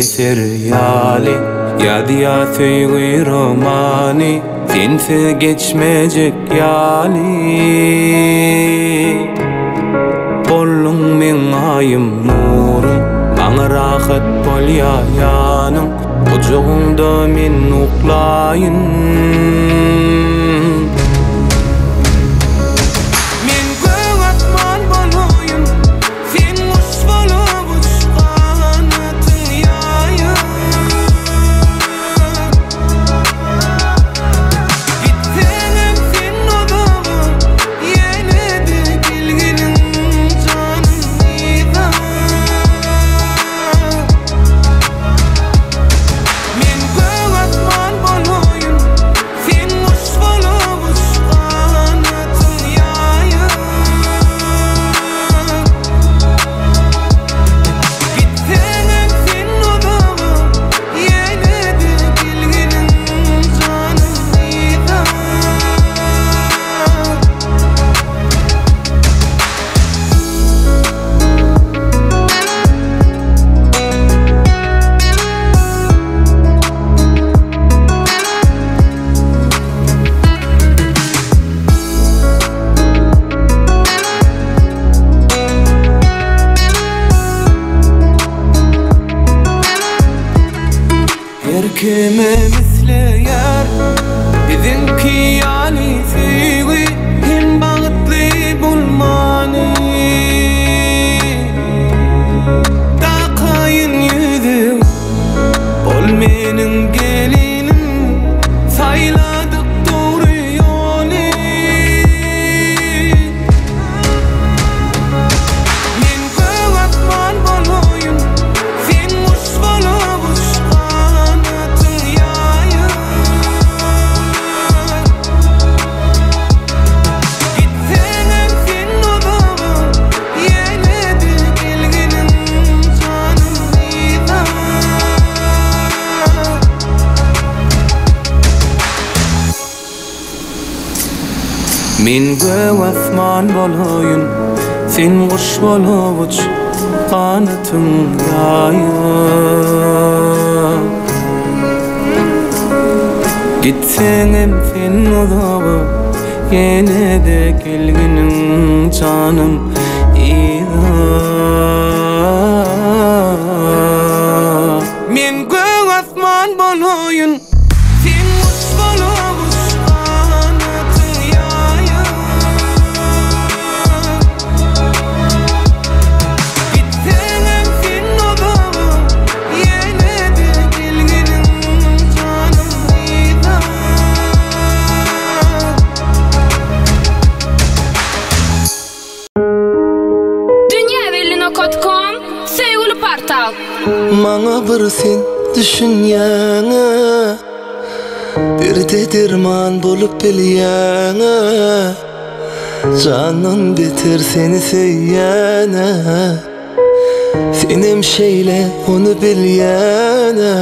eser ýaly Ýazýa söýgi romany Sensiz geçmejek ýaly Bolduň meň aýym nurum Maňa rahat bolýa ýanyň Gujagyňda men uklaýyn Men gök asman bolaýyn Sen guş bolup uç ganatyň ýaýyp Gitseňem sen uzaga Ýene-de gelginiň janym yza Men gök asman bolaýyn Sen guş bolup uç ganatyň ýaýyp Gitseňem sen uzaga Ýene-de gelginiň janym yza. Her kimem isleýär biziňki ýaly söýgi hem bagtly bolmany. Dakaýyn ýüzüň, bol meniň gelinim, saýladyk dogry ýoly. Men gök asman bolaýyn, sen guş bolup uç ganatyň ýaýyp. Gitseňem sen uzaga, ýene-de gelginiň janym yza. Men gök asman bolaýyn, sen guş bolup uç, ganatyň ýaýyp. Gitseňem sen uzaga, ýene-de gelginiň janym yza. Men gök asman bolaýyn, sen guş bolup uç, ganatyň ýaýyp. Gitseňem sen uzaga, ýene-de gelginiň janym yza. Dünýä belli nokat kom söýgüli portal. Maňa bir sen düşünýäňä Derde derman bolup bilýäňä Jandan beter seni söýýänä Senem şeýle ony bilýänä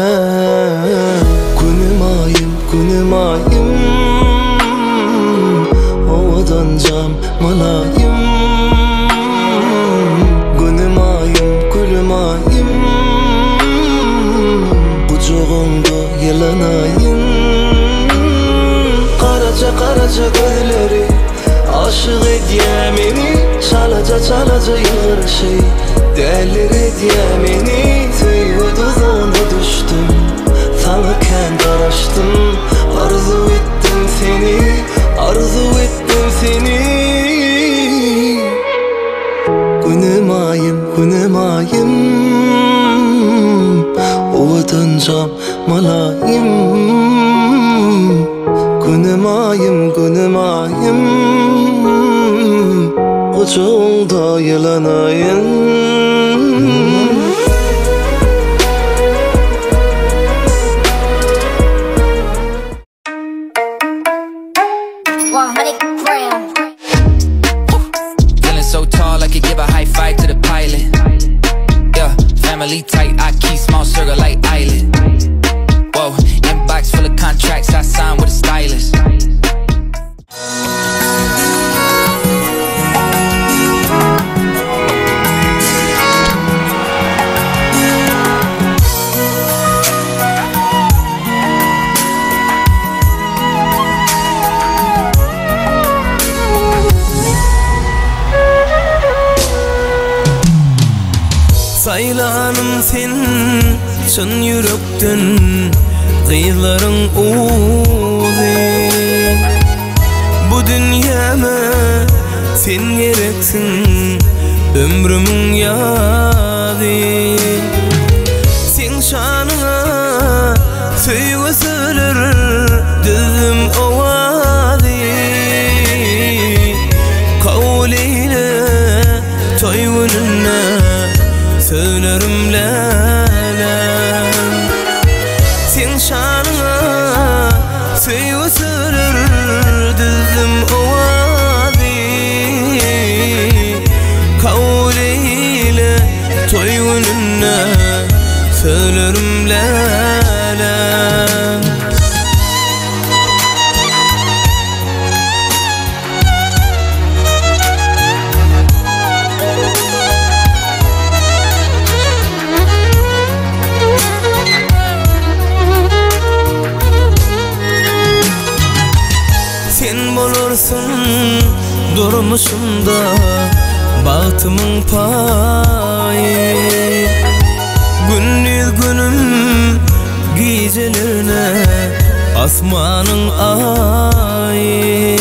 Günüm aýym günüm aýym Owadanjam mylaýym Günüm aýym gülüm aýym Gujagyňda ýylanaýyn Garaja garaja gözleri Aşyk edýä meni Çalaja çalaja ýylgyryşy Däliredýä meni Söýgi duzagyna düşdüm Saňa kän garaşdym Arzuw etdim seni Arzuw etdim seni Günüm aýym günüm aýym Owadanjam mylaýym Günüm aýym günüm aýym Gujagyňda ýylanaýyn. Feeling so tall, I could give a high five to the pilot. Yeah, family tight, I keep small circle like island. Whoa, inbox full of contracts I signed with a stylist. Çyn ýürekden gyzlaryň owazy. Bu dünýäme sen gereksiň ömrümiň ýazy. Seň şanyňa söýgi söýler düzdüm owazy. Kabul eýle toý gününde sözlerim läläm. Seň şanyňa söýgi söýler düzdüm owazy. Kabul eýle toý gününde sözlerim läläm. Sen bolarsyň durmuşymda bagtymyň paýy. Gündiz günüm gijelerine asmanyň aýy.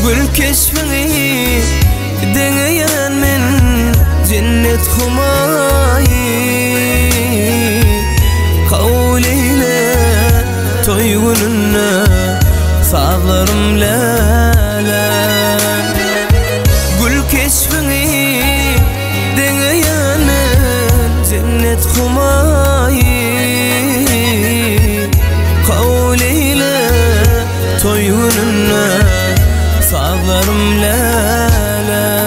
Gül keşbiňi deňeýän men jennet humaýy. Kabul eýle toý gününde sazlarym läle. Gül keşbiňi deňeýän men jennet humaýy. Kabul eýle toý gününde sazlarym läläm.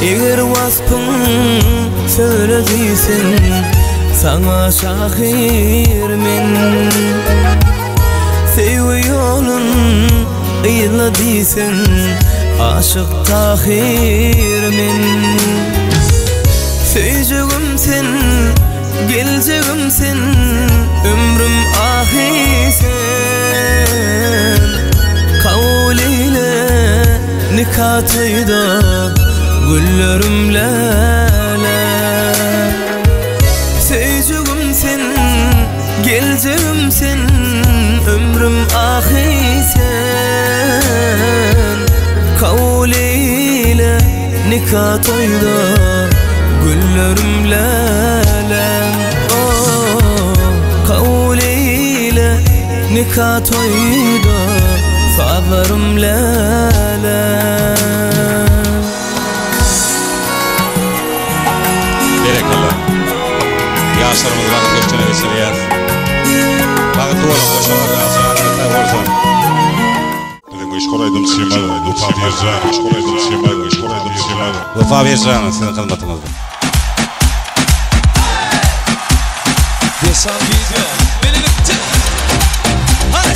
Eger waspyň söýle diýseň, saňa şahyr men. Söýgi ýolun yzla diýseň, aşyk Tahyr men. Söýjegim sen, geljegim sen, ömrüm ahy sen. Kabul eýle nika toýda güllerim läle. Söýjegim sen, geljegim sen, ömrüm ahy sen. Kabul eýle nika toýda güllerim läle. Oh, kabul eýle nika toýda sazlarym läle. Berekella. Ýaşlarymyzy bagtly göçlere geçirýäs. Bagtly boluň, goşalar janyňyz sag bolsun. Biziň meşhur aýdymçymyz Wepa Birjan, meşhur aýdymçymyz, meşhur aýdymçymyz. Wepa Birjanow siziň hyzmatyňyzda. Dessan Video bilelikde Hany!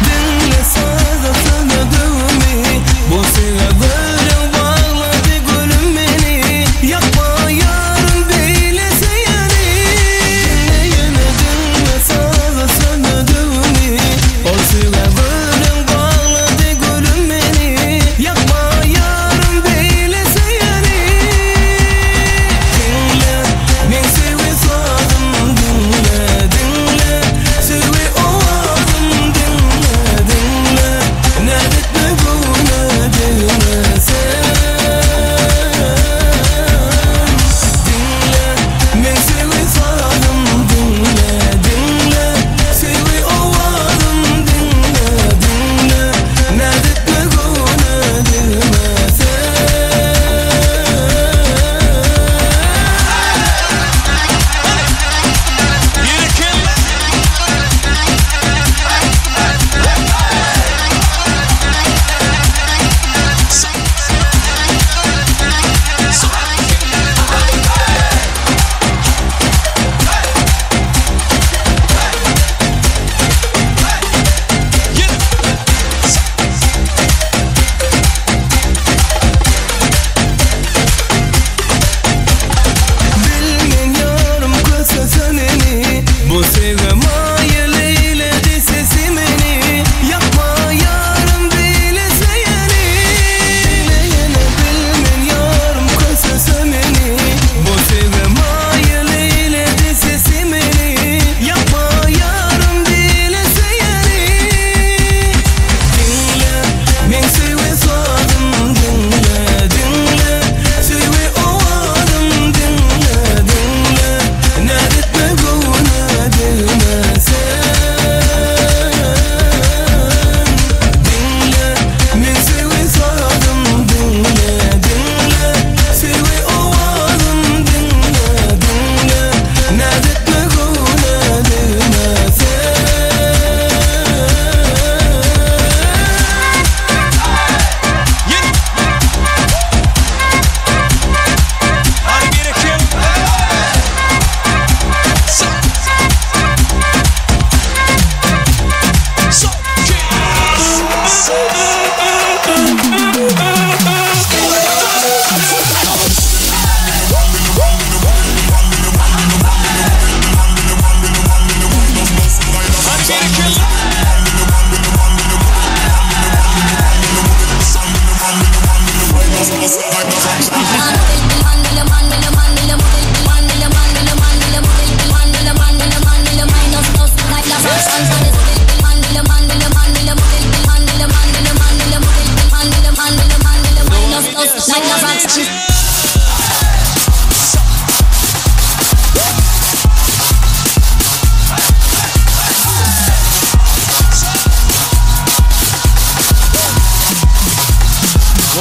Diňle saza sözledigimi, Bu söýgä göreň baglady gülüm meni, Ýakma ýarym beýle söýeni. Diňle ýene diňle saza sözledigimi,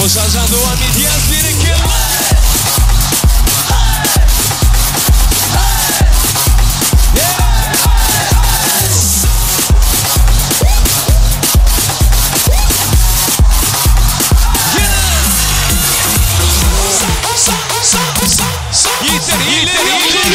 Goşajan dowam edýäs berekella. Ýeter, ýeter, ýeter.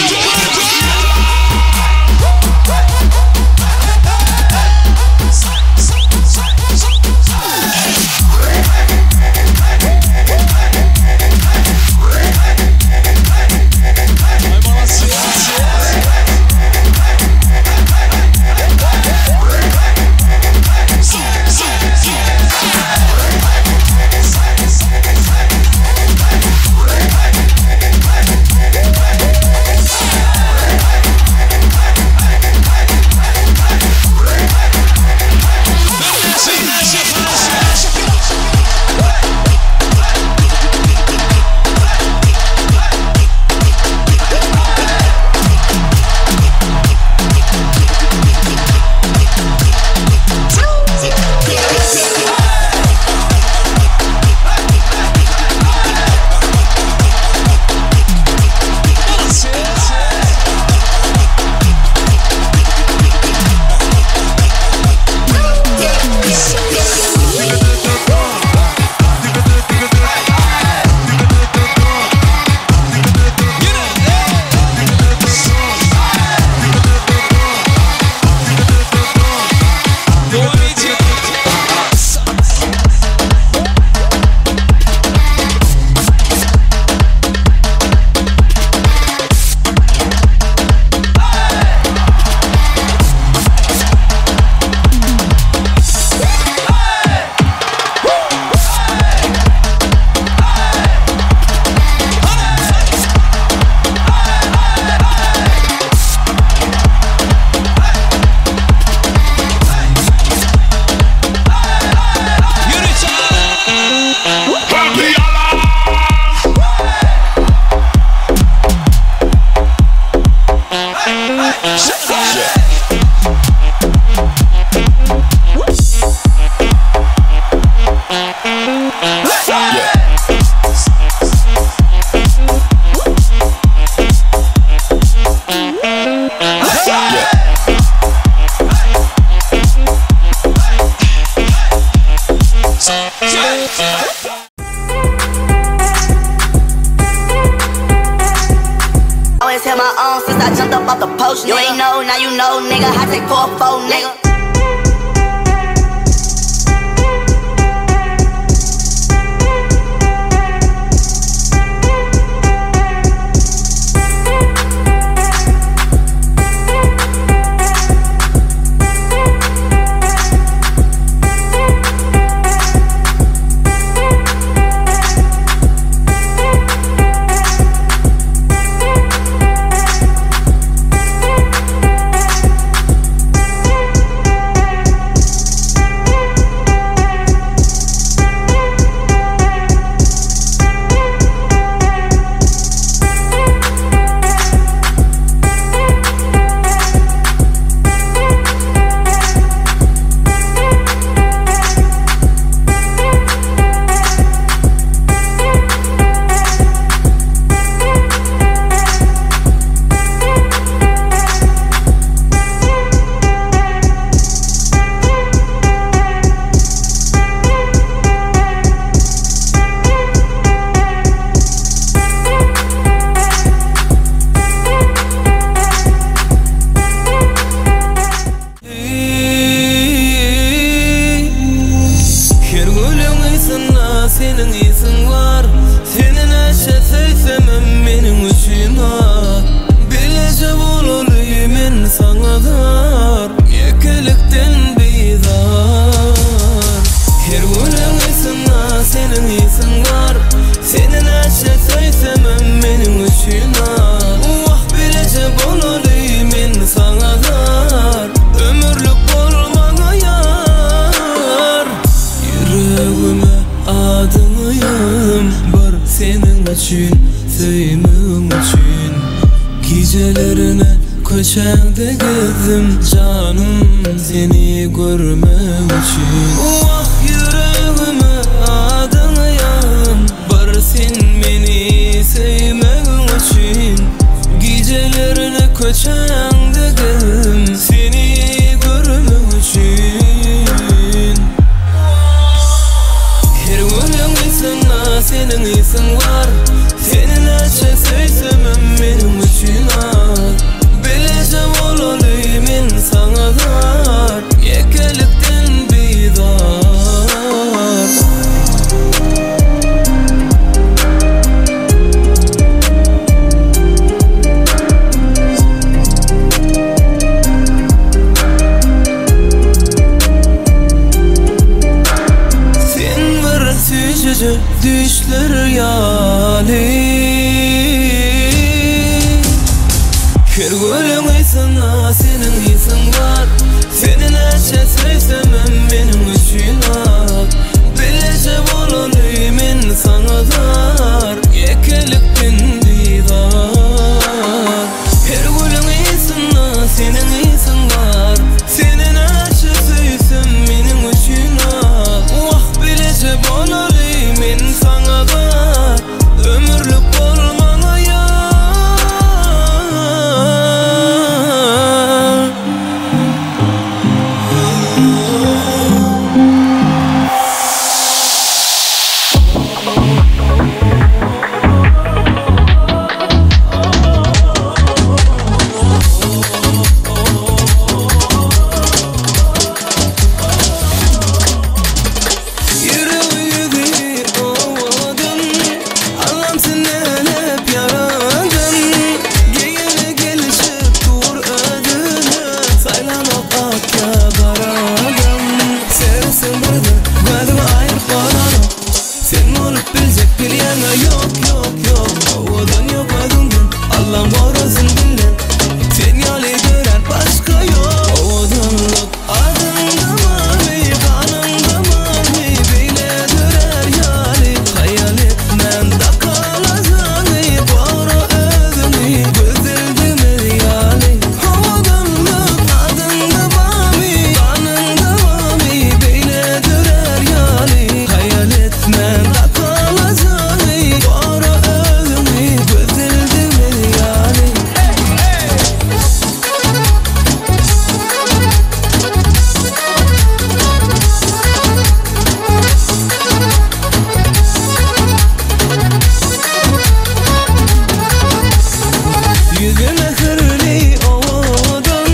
Dowam edýäs. Ýürü çaga. Always held my own since I jumped up off the post. You ain't know, now you know, nigga. I take 4-4, nigga. Köçäňde gezdim janym seni görmek üçin. Wah ýüregime adyňy ýazdym bir sen meni söýmegiň üçin. Gijelerine köçäňde gezdim seni görmek üçin. Her günüň ysynda seniň ysyň bar. Seni näçe söýsemem meniň üçin az. Bileje bolaly men saňa zar. Ýekelikden bizar. Sen bir süýjüje düýşler ýaly. Her gülüň ysynda seniň ysyň bar. Seni näçe söýsemem meniň üçin az. Bileje bolaly men saňa zar. Ýekelikden bizar. Her gülüň ysynda seniň ysyň bar. Seni näçe söýsem meniň üçin az. Wah bileje bolaly men saňa zar. Ömürlik bol maňa ýar. Ýüregi ýüzi owadan, Allam senelep ýaradan. Geýeni gelişip dur özüne, Saýlanok ak ýa garadan. Seretseň birden gözüňi aýryp bolanok. Sen bolup biljek bilýäňä ýok, ýok, ýok. Owadan ýok özüňden, Allam gorasyn dilden. Sen ýaly dörän başga ýok. Owadanlyk adyňda barmy, ganyňda barmy, beýle dörär ýaly. Haýal etmän dakalajaňy, gora özüňi, gözel demez ýaly. Owadanlyk adyňda barmy, ganyňda barmy, beýle dörär ýaly. Haýal etmän dakalajaňy, gora özüňi, gözel demez ýaly. Ýüzi mähirli owadan,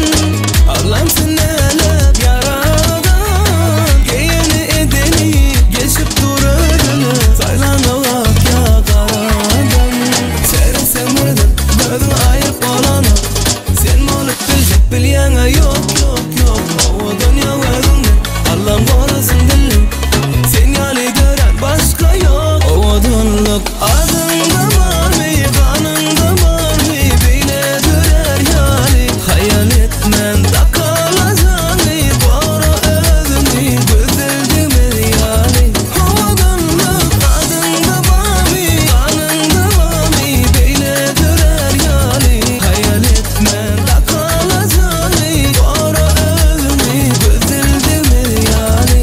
Allam senelep ýaradan. Geýeni edeni geçip dur özüne, Saýlanok ak ýa garadan. Seretseň birden gözüňi aýryp bolanok. Sen bolup biljek bilýäňä ýok, ýok, ýok. Owadan ýok özüňden, Allam gorasyn dilden. Sen ýaly dörän başga ýok. Owadanlyk adyňda barmy, ganyňda barmy, beýle dörär ýaly. Haýal etmän dakalajaňy, gora özüňi, gözel demez ýaly. Owadanlyk adyňda barmy, ganyňda barmy, beýle dörär ýaly. Haýal etmän dakalajaňy, gora özüňi, gözel demez ýaly.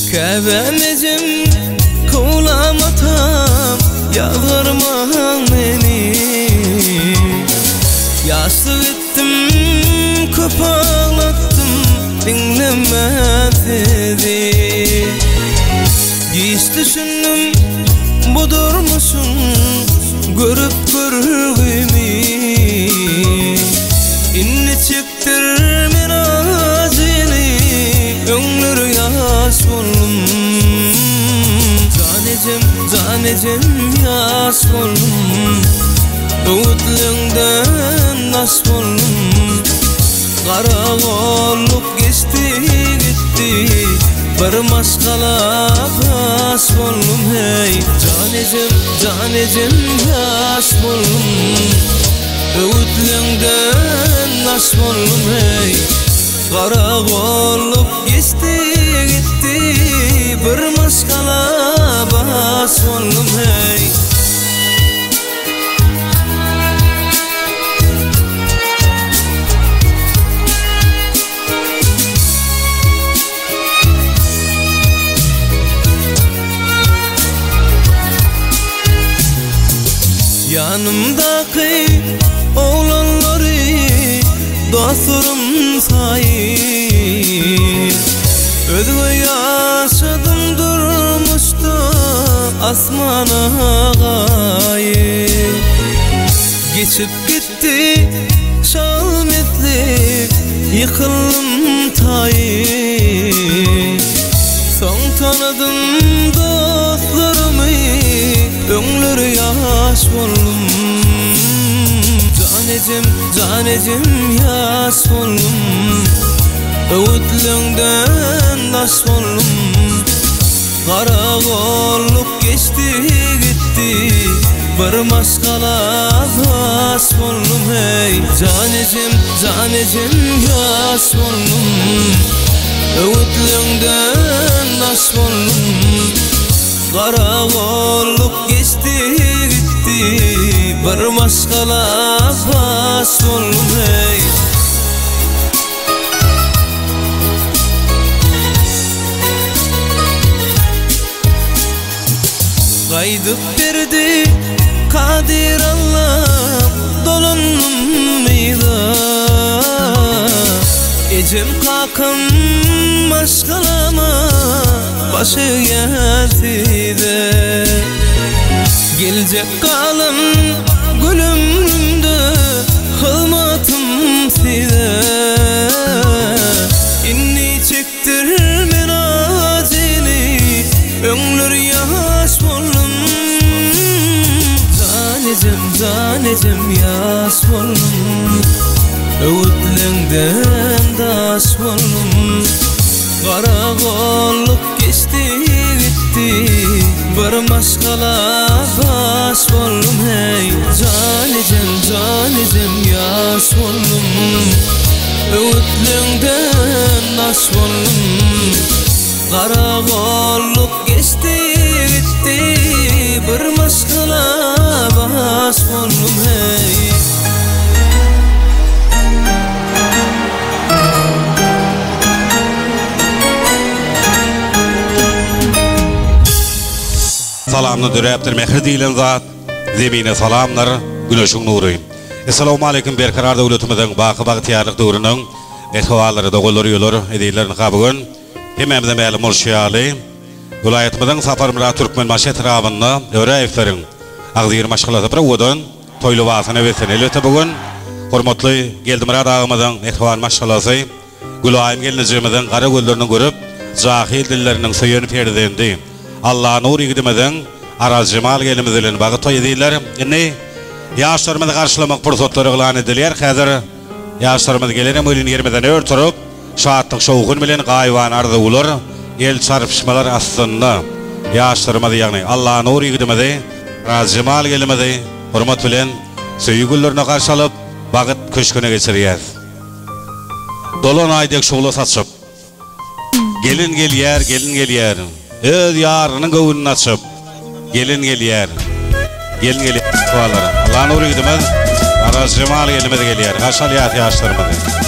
Käbäm ejem, kowlam atam, ýazgarmaň meni. Ýaşlyk etdim, köp aglatdym, diňlemän sizi. Giç düşündim bu durmuşyň görüp görgümi. Indi çekdirmen acyny, öňler ýaş boldum. Jan ejem, jan ejem ýaş boldum. Öwütleňden daş boldum Garagolluk geçdi gitdi Bir maşgala baş boldum hey Jan ejem, jan ejem ýaş boldum Öwütleňden daş boldum hey Garagolluk geçdi gitdi Bir maşgala baş boldum hey. Ýanymdaky oglanlary dostlarym saýyp Özge ýaşadym durmuşda asmana gaýyp Geçip gitdi şal meslik ýykyldym taýyp Soň tanadym dostlarymy öňler ýaş boldum Jan ejem, jan ejem ýaş boldum Öwütleňden daş boldum Garagolluk geçdi gitdi Bir maşgala baş boldum hey Jan ejem, jan ejem ýaş boldum Öwütleňden daş boldum Garagolluk geçdi gitdi Bir maşgala baş boldum hey. Gaýdyp berdi Kadyr Allam dolandym yza Ejem kakam maşgalama baş egýär size Geljek galan gül ömrümde hyzmatym size Indi çekdirmen ajyny Öňler ýaş boldum Jan ejem, jan ejem ýaş boldum Öwütleňden daş boldum Garagolluk geçdi gitdi Bir maşgala baş boldum hey Jan ejem, jan ejem ýaş boldum Öwütleňden daş boldum Garagolluk geçdi gitdi Bir maşgala baş boldum hey. Salamdan döräpdir mähir diýlen zat, Zemine salamdyr güneşiň nury. Essalawmaleýkim Berkarar döwletimiziň baky bagtyýarlyk döwrüniň mähribanlary, doganlar, uýalar, ezizler ynha bu gün hemmämize mälim bolşy ýaly, welaýatymyzyň Saparmyrat Türkmenbaşy etrabynda Öräýewleriň agzybir maşgalasy bir owadan toý lybasyna beslendi. Elbetde bu gün hormatly Geldimyrat agamyzyň mähriban maşgalasy Gülaýym gelnejemiziň gara gözlerini görüp, jahyl dilleriniň söýen perzendi Allanur ýigidimiziň Arazjemal gelnimiz bilen bagy toý ezizler. Indi ýaşlarymyzy garşylamak pursatlary yglan edilýär. Häzir ýaşlarymyz gelenem welin ýerimizden ör turup, şatlyk-şowhun bilen gaýybana arzuwlar, el çarpyşmalar astynda ýaşlarymyzy, ýagny Allanur ýigidimizi, Arazjemal gelnimizi hormat bilen söýgi güllerine garşy alyp, bagyt köşgüne geçirýäs. Dolan aý dek şugla saçyp. Gelin gelýär, gelin gelýär. Öz ýarynyň göwnüni açyp. Gelin gelýär. Gelin gelýär. Ykballar. Allanur ýigidimiz, Arazjemal gelnimiz gelýär. Garşy alýas ýaşlarymyzy.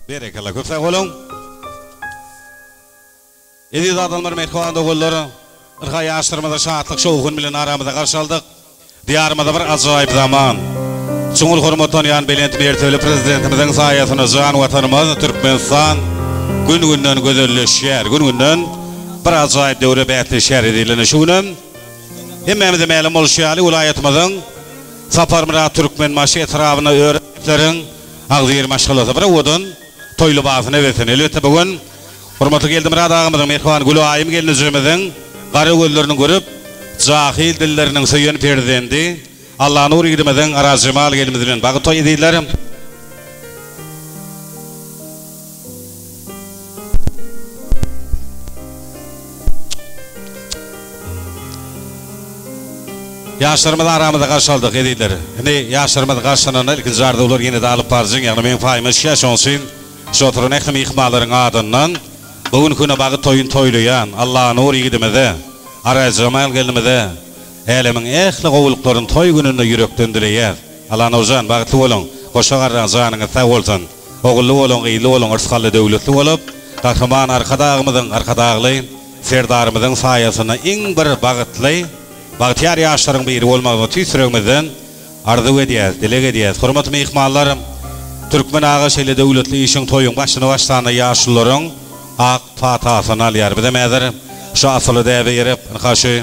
Berekella köp sag boluň. Eziz adamlar mähriban doganlar yrha ýaşlarymyzy şatlyk şowhun bilen aramyza garşy aldyk. Diýarymyzda bir ajaýyp zaman. Çuňňur hormatlanýan belent mertebeli Prezidentimiziň saýasynda jan Watanymyz Türkmenistan gün-günden gözelleşýär, gün-günden bir ajaýyp döwre bäsleşýär ezizler. Şu günem hemmämize mälim bolşy ýaly welaýatymyzyň Saparmyrat Türkmenbaşy etrabynda Öräýewleriň agzybir maşgalasy bir owadan toý lybasyna beslendi. Elbetde bu gün Hormatly Geldimyrat agamyzyň, mähriban Gülaýym gelnejemiziň gara gözlerini görüp, jahyl dilleriniň söýen perzendi Allanur ýigidimiziň Arazjemal gelnimiz bilen bagy toý ezizler. Ýaşlarymyzy aramyzda garşy aldyk ezizler. Indi ýaşlarymyz garşylananda ilkinji arzuwlar ýene-de alyp baryjyň, ýagny meň paýyma düşýär, şonuň üçin Şu oturan ähli myhmanlaryň adyndan bu günki güne bagy toýuny toýlaýan Allanur ýigidimize, Araýjemal gelnimize älemiň ähli gowulyklaryny toý gününde ýürekden dileýäs. Allanurjan, bagtly boluň, goşa garraň, janyňyz sag bolsun! Ogully boluň, gyzly boluň, yrsgally, döwletli bolup, Gahryman Arkadagymyzyň, Arkadagly Serdarymyzyň saýasynda iň bir bagtly, bagtyýar ýaşlaryň biri bolmagyňyzy tüýs ýüregimizden Arzuw edýäs, dileg edýäs. Hormatly myhmanlar, Türkmen aga şeýle döwletli işiň, toýuň başyny başlanda ýaşulularyň ak patasyny alýar. Bizem häzir şu asylly däbe eýerip, ynha şu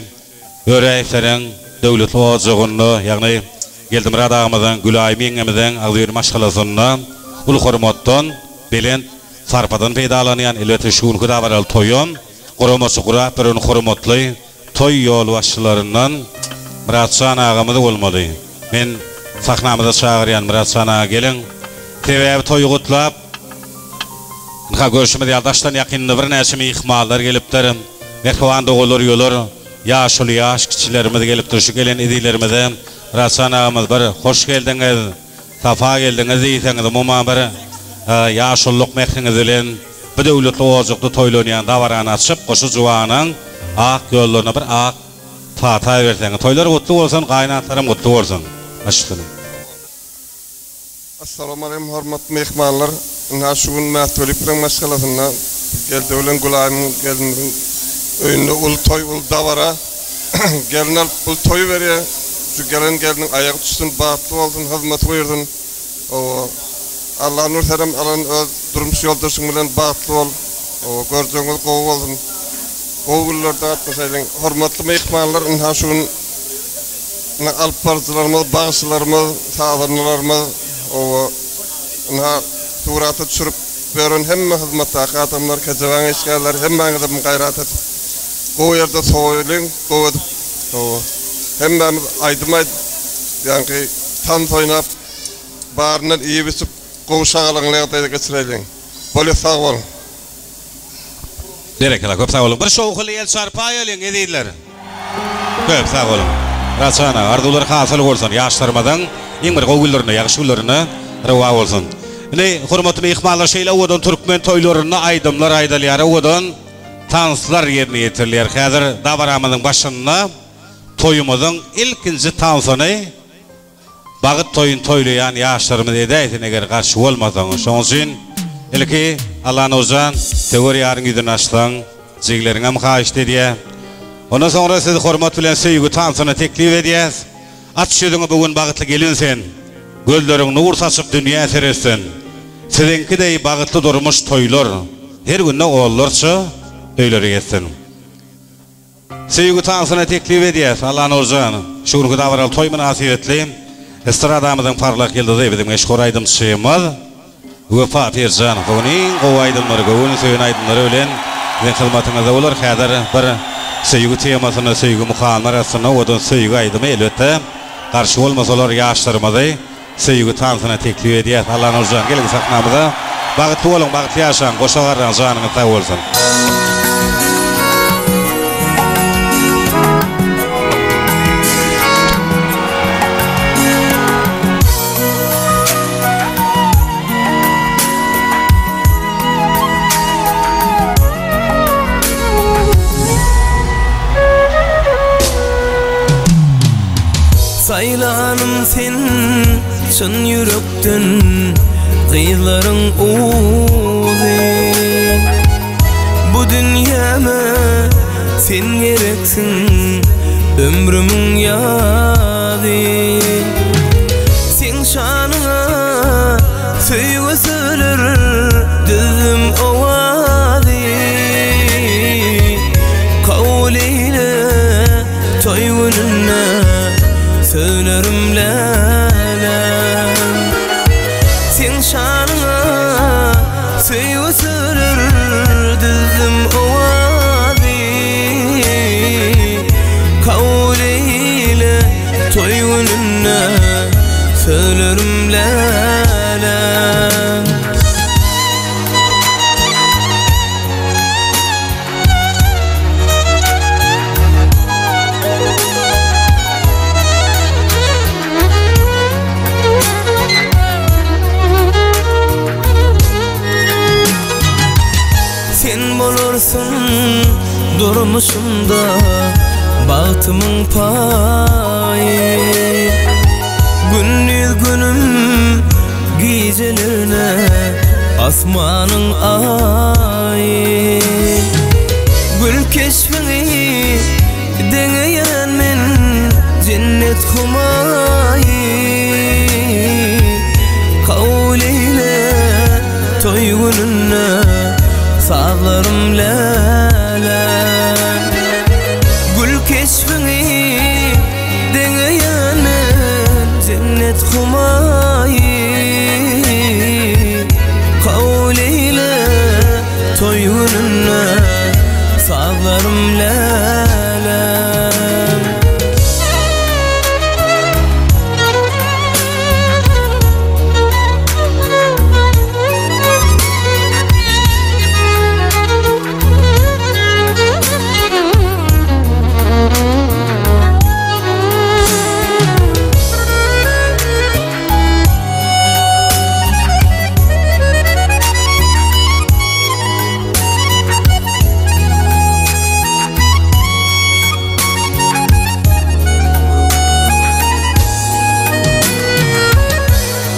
Öräýewleriň döwletli ojagynda, ýagny Geldimyrat agamyzyň, Gülaýym ýeňňemiziň agzybir maşgalasynda uly hormatdan, belent sarpadan peýdalanýan, elbetde şu günki dabaraly toýam guramaçy gurap beren hormatly Toý ýolbaşçylaryndan Myratjan agamyz bolmaly. Men sahnamyza çagyrýan Myratjan aga geliň. Sebäbi toýy gutlap, ynha görşümiz ýaly daşdan ýakynda birnäçe myhmanlar gelipdir. Mähriban doganlar uýalar, ýaşuly ýaş kiçilerimiz gelipdir. Şu gelen ezizlerimize Myratjan agamyz bir hoş geldiňiz. Sapa geldiňiz diýseňiz, umuman bir ýaşululyk mähriňiz bilen bu döwletli ojakda toýlanýan dabarany açyp, goşa juwanyň ak ýollaryna bir ak pata berseňiz. Toýlar gutly bolsun, gaýynatalaram gutly bolsun. Baş üstüne. Assalamualeýkum hormatly myhmanlar. Ynha şu gün Mätwelipleriň maşgalasynda Geldi bilen Gülaýymyň gelinimiziň öýünde uly toý, uly dabara. Gelin alyp uly toý berýär. Şu gelen gelniň aýagy düşsün, bagtly bolsun, hyzmaty buýursyn. Hawa. Allanur senem alan öz durmuş ýoldaşyň bilen bagtly bol. Hawa, görjegiňiz gowy bolsun. Gowy günlerde gatnaşaýlyň. Hormatly myhmanlar, ynha şu gün ynha alyp baryjylarymyz, bagşylarymyz, sazandalarymyz, hawa, ynha surata düşürip ýören hemme hyzmatdaky adamlar, kejebaň işgärleri hemmäňizem gaýrat edip gowy ýerde sowaýlyň, gowy edip, hawa, hemmämiz aýdym aýdyp, ýaňky tans oýnap, baryndan iýip-içip, gowy şagalaňly ýagdaýda geçireýliň. Bolýa sag boluň. Berekella köp sag boluň. Bir şowhunly el çarpaýalyň ezizler. Köp sag boluň. Raçan aga arzuwlar hasyl bolsun. Ýaşlarymyzyň iň bir gowy günlerinde, ýagşy günlerinde rowa bolsun. Indi hormatly myhmanlar şeýle owadan türkmen toýlarynda aýdymlar aýdylýar, owadan tanslar ýerine ýetirilýär. Häzir dabaramyzyň başynda toýumyzyň ilkinji tansyny Bagyt toýuny toýlaýan ýaşlarymyz edäýsin eger garşy bolmasaň. Şoň üçin ilki Allanurjan söwer ýaryň ýüzüni açsaň jigileriňem haýyşt edýä. Ondan soňra sizi hormat bilen söýgi tansyna teklip edýäs. Aç ýüzüňi bu gün bagytly gelin sen. Gözleriň nur saçyp dünýä seretsin. Siziňki deý bagytly durmuş toýlar her günde onlarça öýleri gezsin. Söýgi tansyna teklip edýäs, Allanurjan. Şu günki dabaraly toý mynasybetli estradamyzyň parlak ýyldyzy, biziň meşhur aýdymçymyz Wepa Pirjanow bu gün iň gowy aýdymlary, göwün söýen aýdymlary bilen biziň hyzmatyňyzda bolar. Häzir bir söýgi temasynda, söýgi mukamy arasynda owadan söýgi aýdymy, elbetde, garşy bolmasalar ýaşlarymyzy Söýgi tansyna teklip edýäs Allanurjan geliň sahnamyza Bagtly boluň bagtly ýaşaň goşa garraň janyňyz sag bolsun. Saýlanym sen çyn ýürekden. Gyzlaryň uzy Bu dünýäme sen gereksiň Ömrümiň ýazy Seň şanyňa söýgi söler Düzdüm owazy Kabul eýle toý gününde Sözlerim läläm Seň şanyňa söýgi söler Düzdüm owazy Kabul eýle toý gününde Sözlerim läläm. Sen bolarsyň durmuşymda bagtymyň paýy Gündiz günüm gijelerine asmanyň aýy Gül keşbiňi Deňeýän men jennet humaýy Kabul eýle toý gününde sazlarym läle Gül keşbiňi deňeýän men jennet humaýy Kabul eýle Toý gününde sazlarym läläm.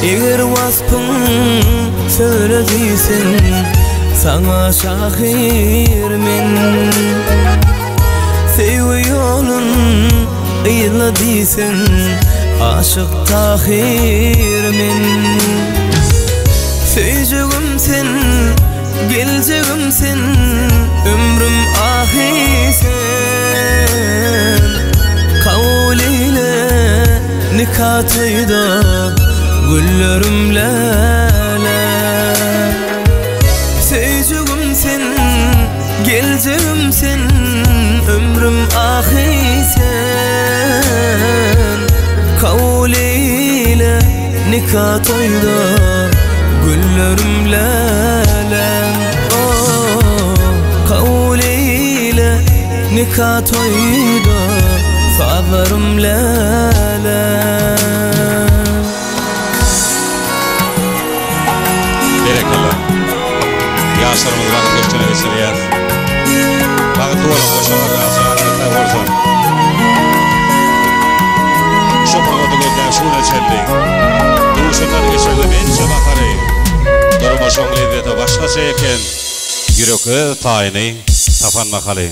Eger waspyň söýle diýseň, saňa şahyr men. Söýgi ýolun yzla diýseň, aşyk Tahyr men. Söýjegim sen, geljegim sen, ömrüm ahy sen. Kabul eýle nika toýda güllerim läle. Söýjegim sen, Geljegim sen, ömrüm ahy sen Kabul eýle nika toýda güllerim läläm Oh, kabul eýle nika toýda sazlarym läläm. Berekella. Ýaşlarymyzy wagt göçdene geçirýär. Bagtly boluň, goşalar janyňyz sag bolsun. Şu pursady gözläp şu güne çenli. Duşundan geçirdim ençe bahary. Durmuşyň lezzeti başgaça eken. Ýürek öz paýyny tapan mahaly.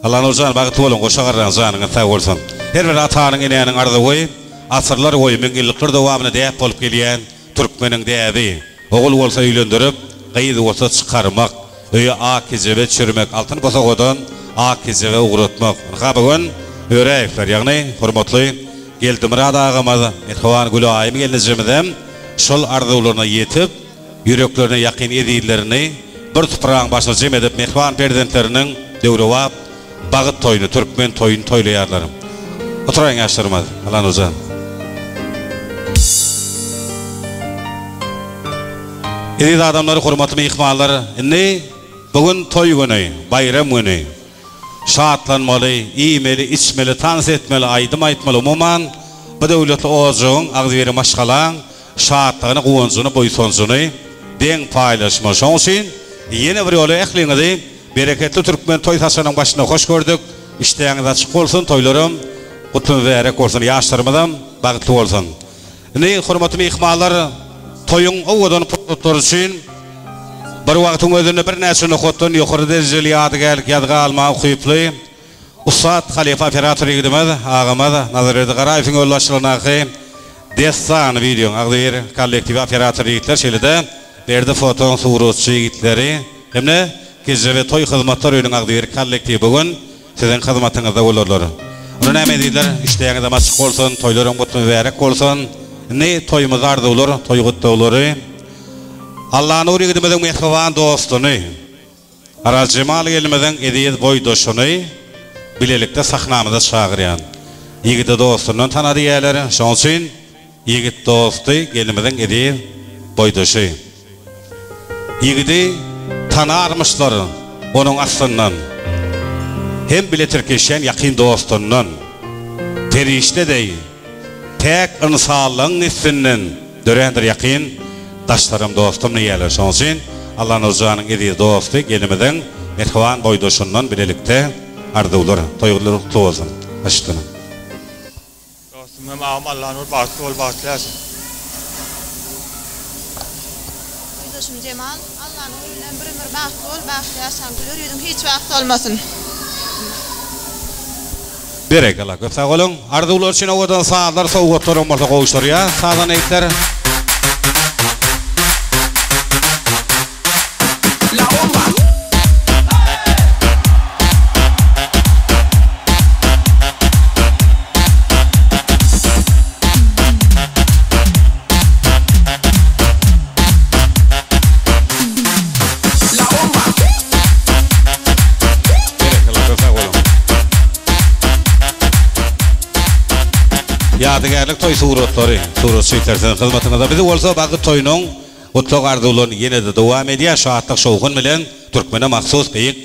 Allanurjan bagtly boluň goşa garraň janyňyz sag bolsun. Her bir atanyň enäniň arzuwy asyrlar boýy müňýyllyklar dowamynda däp bolup gelýän türkmeniň däbi ogul bolsa öýlendirip gyz bolsa çykarmak öýe ak kejebe çürmek altyn bosagadan ak kejebe ugratmak ynha bu gün Öräýewler ýagny hormatly Geldimyrat agamyz Mähriban Gülaýym gelnejemizem şol arzuwlaryna ýetip ýüreklerine ýakyn ezizlerini bir supraň başyna jem edip, mähriban perzentleriniň döwrebap bagyt toýuny, türkmen toýuny toýlaýarlar. Oturaýyň ýaşlarymyz, Allanurjan. Eziz adamlar, hormatly myhmanlar, indi bu gün toý güni, baýram güni. Şatlanmaly, iýmeli, içmeli, tans etmeli, aýdym aýtmaly, umuman, bu döwletli ojagyň, agzybir maşgalaň Şatlygyny, guwanjyny, buýsanjyny deň paýlaşma. Şonuň üçin ýene bir ýola ähliňizi bereketli türkmen toý saçagynyň başynda hoş gördük. Işdäňiz açyk bolsun, toýlaram gutly mübärek bolsun, ýaşlarymyzam bagtly bolsun. Indi hormatly myhmanlar. Toýuň owadan pursatlary üçin bir wagtyň özünde birnäçe nokatdan ýokary derejeli ýadygärlik ýazga almaga ukyply ussat halypa operator ýigidimiz agamyz Nazarberdi Garaýewiň ýolbaşçylygyndaky Dessan wideoň agzybir kollektiwi operator ýigitler şeýle-de Berdi fotoň suratçy ýigitleri hem-de Kejebe toý hyzmatlar öýüniň agzybir kollektiwi bu gün Siziň hyzmatyňyzda bolarlar. Onda näme ezizler, işdäňizem açyk bolsun, toýlaryň gutly mübärek bolsun. Indi toýumyzda arzuwlar, toý gutlaglary. Allanur ýigidimiziň mähriban dostuny, Arazjemal gelnimiziň eziz boýdaşyny bilelikde sahnamyza çagyrýan. Ýigidi dostundan tana diýýärler, şonuň üçin ýigit dosty gelnimiziň eziz boýdaşy. Ýigidi tanarmyşlar onuň aslyndan, Hem bile tirkeşýän ýakyn dostundan. Perişde deý, päk ynsanlygyň neslinden Dörändir ýakyn daşlarym dostum diýýärler. Şonuň üçin Allanur janyň eziz dosty gelnimiziň mähriban boýdaşyndan bilelikde arzuwlar, toý günleri gutly bolsun. Başüstüne. Dostum hem agam Allanur bagtly bol bagtly ýaşa. Boýdaşym Jemal, Allanur bilen bir ömür bagtly bol bagtly ýaşaň güler ýüzüň hiç wagt solmasyn. Berekella köp sag boluň. Arzuwlar üçin owadan sazlar sowgatlaram bolsa gowşurýar sazan ýigitler. Ýadygärlik toý suratlary, suratçy ýigitler siziň hyzmatyňyzda. Bizi bolsa Bagty toýunyň Gutlag arzuwlaryny ýene-de dowam edýär şatlyk-şowhun bilen, türkmene mahsus beýik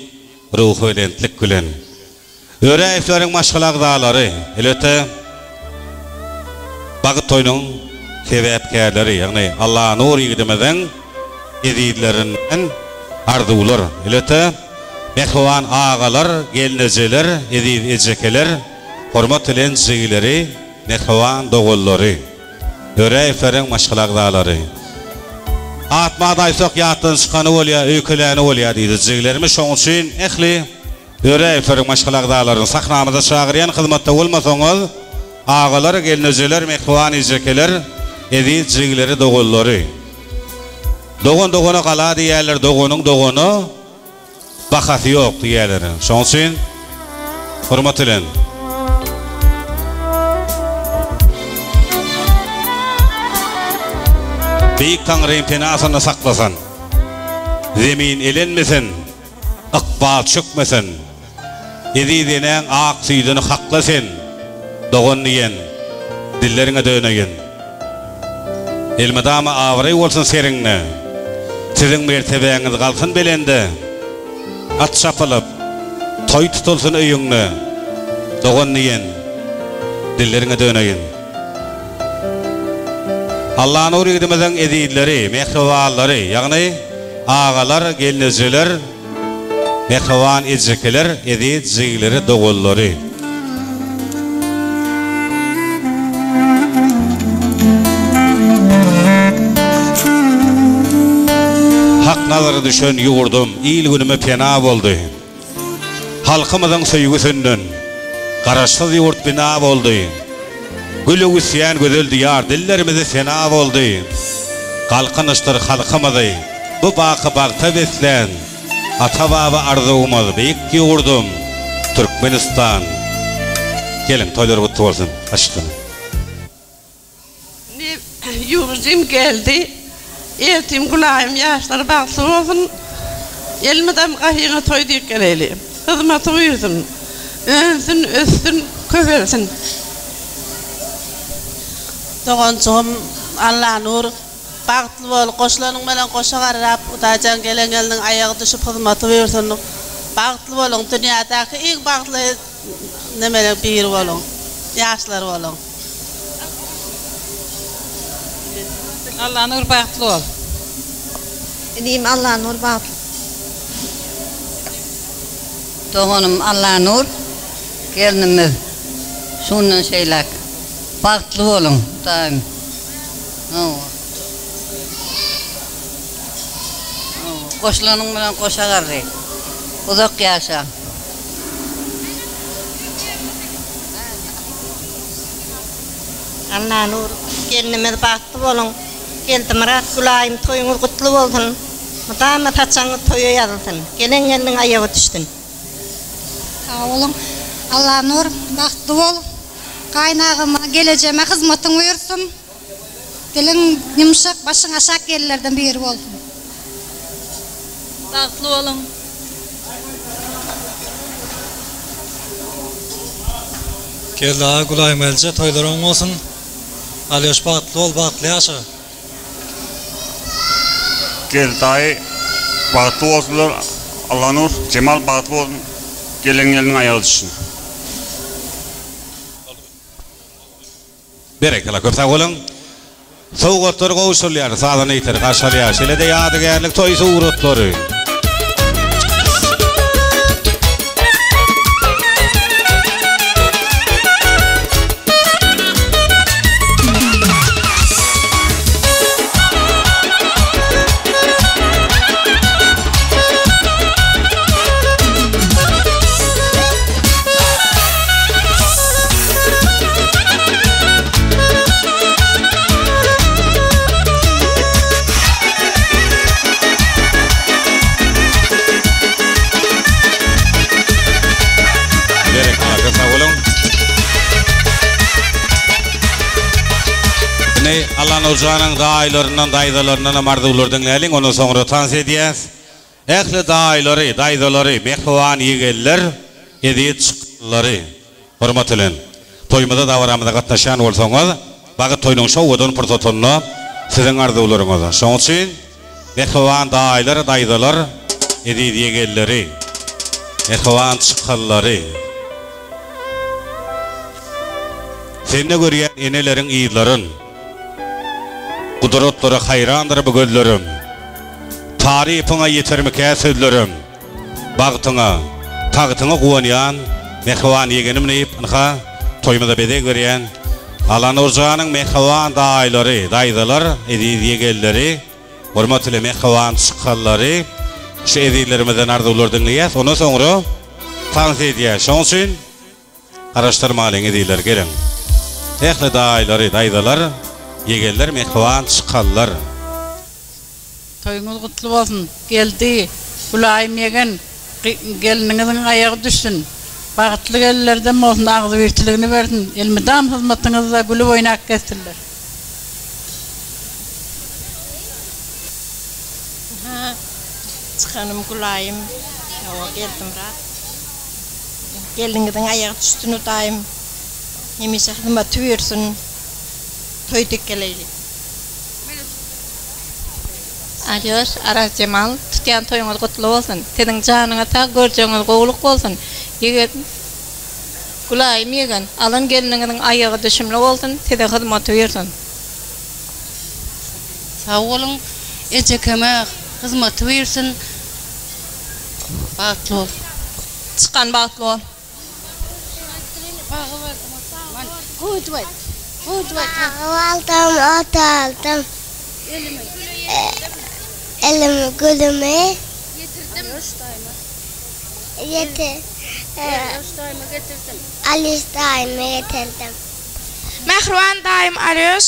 ruhubelentlik bilen. Öräýewleriň maşgala agzalary, elbetde, bagt toýunyň sebäpkärleri, ýagny Allanur ýigidimiziň ezizlerinden arzuwlar, elbetde, mähriban agalar, gelnejeler, eziz ejekeler, hormat bilen jigileri, mähriban doganlary. Öräýewleriň maşgala agzalary. Atma-da aýtsak ýatdan çykany bolýa, öýkeläni bolýa diýdi jigilerimiz. Şoň üçin ähli Öräýewleriň maşgala agzalaryny sahnamyza çagyrýan hyzmatda bolmasaňyz, agalar, gelnejeler, mähriban ejekeler, eziz jigileri, doganlary. Dogan dogana gala diýýärler, doganyň dogana. Bahasy ýok diýýärler. Şoň üçin hormat bilen. Beýik Taňrym penasynda saklasyn. Zemin elenmesin, ykbal çökmesin. Eziz enäň ak süýdüni hakla sen, dogan diýen dilleriňe döneýin. Elmydama abraý bolsun seriňde, Siziň mertebäňiz galsyn belende. At çapylyp, toý tutulsyn öýüňde, Dogan diýen dilleriňe döneýin. Allanur ýigidimiziň ezizleri, mähribanlary, ýagny agalar, gelnejeler, Mähriban ejekeler, eziz jigileri, doganlary! Hak nazary düşen ýurdum il-günüme pena boldy. Halkymyzyň söýgüsinden Garaşsyz ýurt bina boldy. Gül öwüsýän gözel Diýar dillerimize sena boldy. Galkynyşdyr halkymyzy bu baky bagta beslän ata-baba arzuwymyz beýik ýurdum Türkmenistan. Geliň toýlar gutly bolsun. Aşyk. Ýurjym geldi. Eltim Gülaýym ýaşlary bagtly bolsun. Elmydam gahyňa toý diýip geleýli. Hyzmaty buýursyn. Önsün, össün, köpelsin. Doganjygym Allanur bagtly bol goşulanyň bilen goşa garrap Hudaýjan gelen gelniň aýagy düşüp hyzmaty buýursyn bagtly boluň dünýädäki iň bagtly nemeleriň biri boluň ýaşlar boluň. Allanur bagtly bol. Inim Allanur bagtly. Doganym Allanur gelnimiz şundan şeýläk bagtly boluň Hudaýym hawa. Goşulanyň bilen goşa garry. Uzak ýaşaň. Allanur gelnimiz bagtly boluň. Geldimyrat Gülaýym toýuňyz gutly bolsun. Mydama saçagyňyz toýa ýazylsyn. Gelen gelniň aýagy düşsün. Sag boluň. Allanur bagtly bol. Gaýynagama gelejeme hyzmatyň buýursyn. Diliň ýumşak, başyň aşak gelinlerden biri bolsun. Bagtly boluň. Geldi aga Gülaýym gelje toýlar oň bolsun. Alýoş bagtly bol bagtly ýaşa. Geldi daýy bagtly bolsunlar Allanur Jemal bagtly bolsun gelen gelniň aýagy düşsün. Berekella köp sag boluň. Sowgatlar gowşurylýar, sazanda ýiter garşalýar. Şeýle-de ýadygärlik toý suratlary. Berekella köp sag boluň. Indi Allanurjanyň daýylaryndan, daýzalaryndan hem arzuwlar diňläliň, ondan soňra tans edýäs. Ähli daýylary, daýzalary, mähriban ýegenler, eziz çykanlary hormat bilen toýumyza, dabaramyza gatnaşýan bolsaňyz, bagyt toýunyň şowadan pursatynda siziň arzuwlaryňyz. Şonuň üçin mähriban daýylar, daýzalar, eziz ýegenleri, mähriban çykanlary, sende görýän eneleriň yzlaryn, Gudratlara haýrandyr bu gözlerim, Tarypyňa ýetermikä sözlerim? Bagtyňa, tagtyňa guwanýan mähriban ýegenim diýip, ynha, toýumyza bezeg berýän Allanurjanyň mähriban daýylary, daýzalar, eziz ýegenleri, hormat bilen mähriban çykanlary şu ezizlerimizden arzuwlar diňleýäs. Ondan soňra tans edýäs. Şonuň üçin Garaşdyrmalyň ezizler geliň. Ähli daýylary, daýzalar, ýegenler, mähriban çykanlar. Toýuňyz gutly bolsun Geldi, Gülaýym ýegen, gelniňiziň aýagy düşsün. Bagtly gelinlerden bolsun, agzybirçiligini bersin, elmydam hyzmatyňyzda gülüp oýnap gezsinler. Çykanym Gülaýym, hawa Geldimyrat. Gelniňiziň aýagy düşsün Hudaýym hemişe hyzmaty buýursyn toý dek geleýli. Alýoş, Arazjemal, tutýan toýuňyz gutly bolsun! Siziň janyňyz sag, görjegiňiz gowulyk bolsun! Ýegen, Gülaýym ýegen, alan gelniňiziň aýagy düşümli bolsun, size hyzmaty buýursyn! Sag boluň, ejekeme hyzmaty buýursyn! Bagtly bol. Çykan bagtly bol. Bagy aldym, ot aldym. Elimi, gülümi. Ýetirdim. Alýoş daýyma getirdim. Mähriban daýym Alýoş,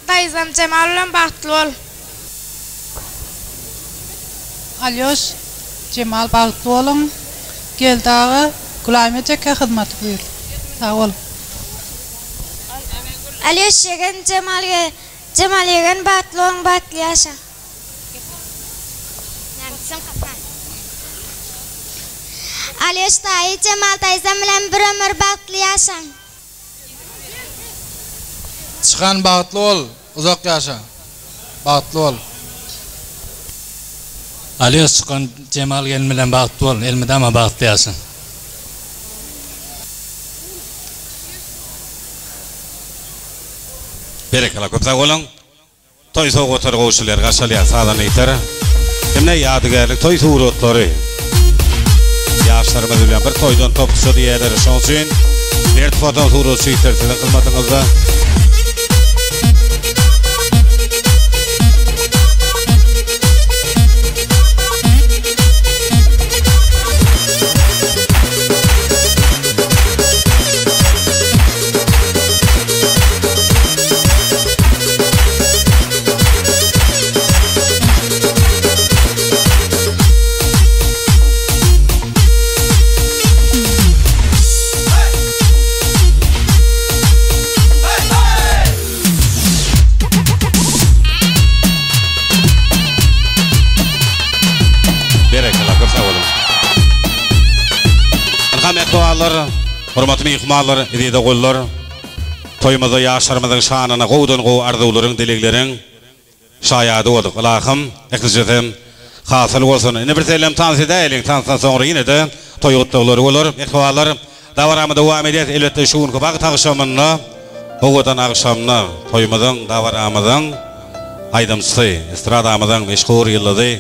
Daýzam Jemal bilen bagtly bol. Alýoş, Jemal bagtly boluň. Geldi aga, Gülaýym ejeke hyzmaty buýur. Sag boluň. Alýoş ýegen, Jemal Jemal ýegen bagtly boluň bagtly ýaşaň. Alýoş daýy, Jemal daýzam bilen bir ömür bagtly ýaşaň. Çykan bagtly bol uzak ýaşa bagtly bol. Alýos çykan Jemal gelin bilen bagtly bol elmydama bagtly ýaşa. Berekella köp sag boluň. Toý sowgatlary gowşurylýar, garşalýar sazanda ýiter. Hemde ýadygärlik toý suratlary. Ýaşlarymyz bilen bir toýdan topuşa diýerler. Şonuň üçin Mert foto suratçy ýiter siziň hyzmatyňyzda. Mähribanlar, hormatly myhmanlar, eziz doganlar, toýumyzda ýaşlarymyzyň şanyna gowudan-gowy arzuwlaryň, dilegleriň şaýady bolduk. Ylahym, ählijesem hasyl bolsun. Indi birsellem tans edäýeliň, tansdan soňra ýene-de toý gutlaglary bolar. Mähribanlar, dabaramy dowam edýäs. Elbetde, şu günki bagt agşamynda, owadan agşamda toýumyzyň, dabaramyzyň aýdymçysy, estradamyzyň meşhur ýyldyzy,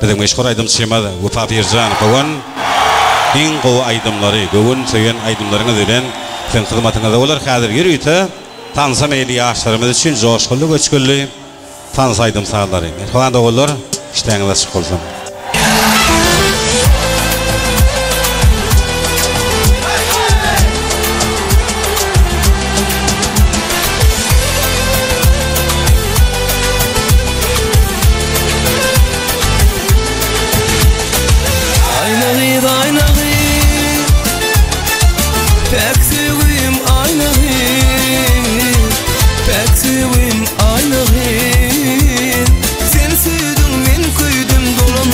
Biziň meşhur aýdymçymyz Wepa Pirjanow bu gün iň gowy aýdymlary, göwün söýen aýdymlaryňyz bilen siziň hyzmatyňyzda bolar. Häzir ýörite tansa meýilli ýaşlarymyz üçin joşgunly-göçgünli tans aýdym-sazlary. Mähriban doganlar, işdäňiz açyk bolsun! Aýna gyz aýna gyz Päk söýgim aýna gyz Päk söýgim aýna gyz Sen söýdüň men köýdüm dolan.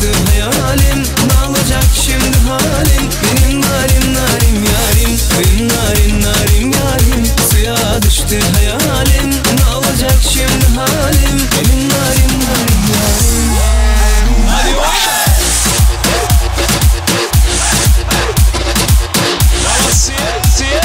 düştü hayalim Ne olacak şimdi halim Benim narin narin yarim Benim narin narin yarim Suya düştü hayalim Ne olacak şimdi halim Benim narin narin yarim Hadi oyna. Siye, siye.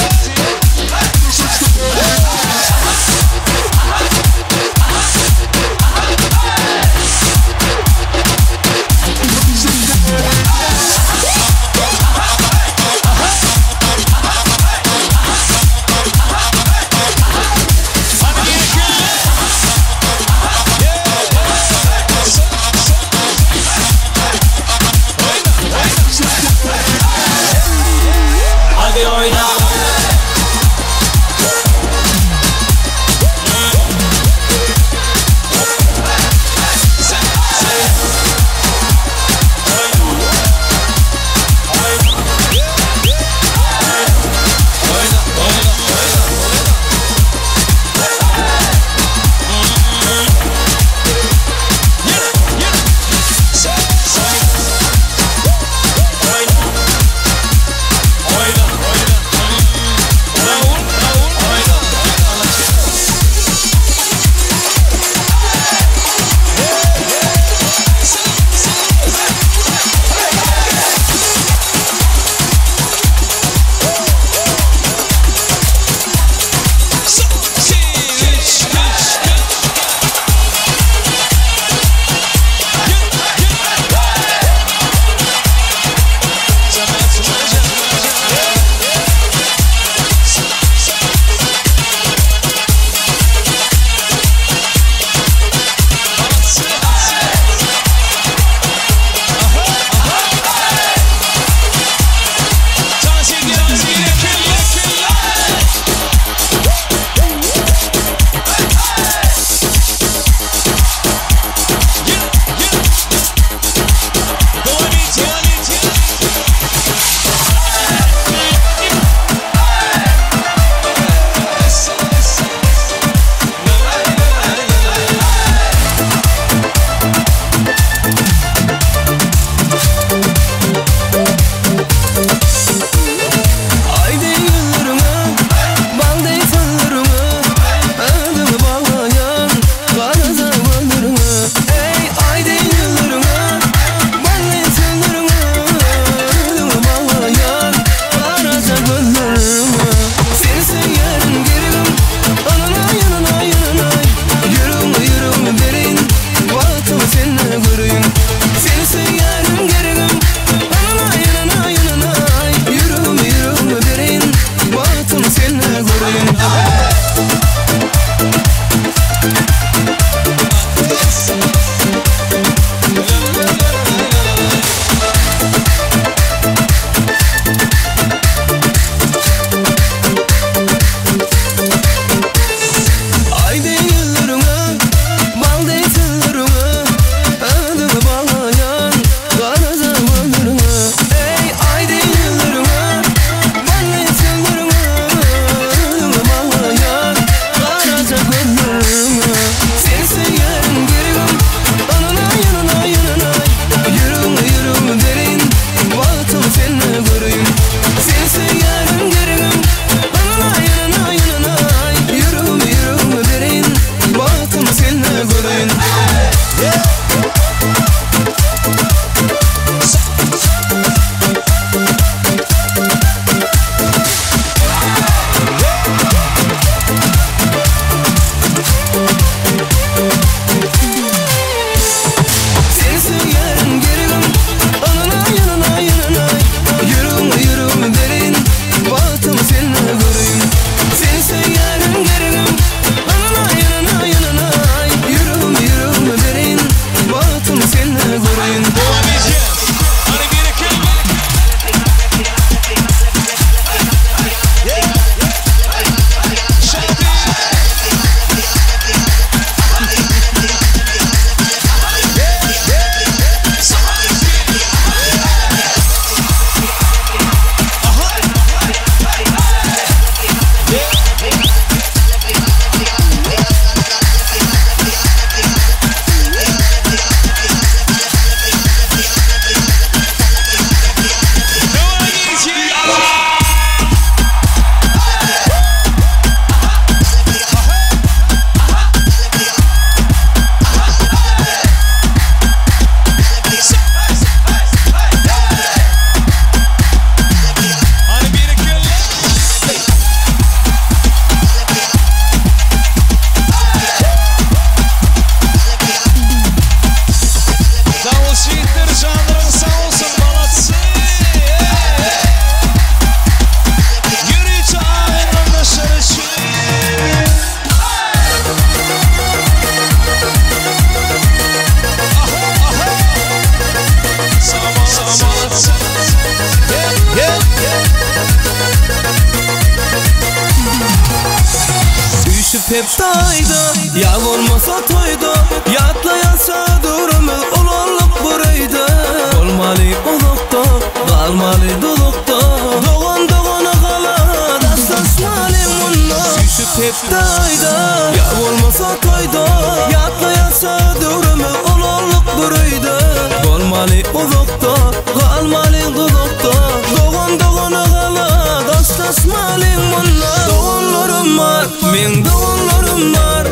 Süýşüp hepde aýda, ýa bolmasa toýda, Ýatlaýança döwrümiz ulaldyk bir öýde. Bolmaly uzakda, galmaly duzakda, Dogan dogana gala, daşlaşmaly munda. Süýşüp hepde aýda, ýa bolmasa toýda, Ýatlaýança döwrümiz ulaldyk bir öýde. Bolmaly uzakda, galmaly duzakda, Dogan dogana gala, daşlaşmaly munda. Doganlarym bar, meň doganlarym bar,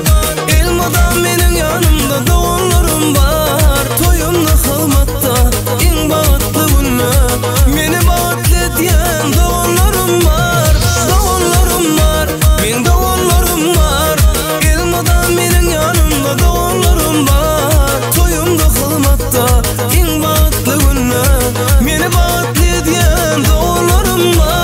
Elmydam meniň ýanymda doganlarym bar. Toýumda hyzmatda, iň bagtly günde, Meni bagtly edýän doganlarym bar. Doganlarym bar, meň doganlarym bar, Elmydam meniň ýanymda doganlarym bar. Toýumda hyzmatda, iň bagtly günde, Meni bagtly edýän doganlarym bar.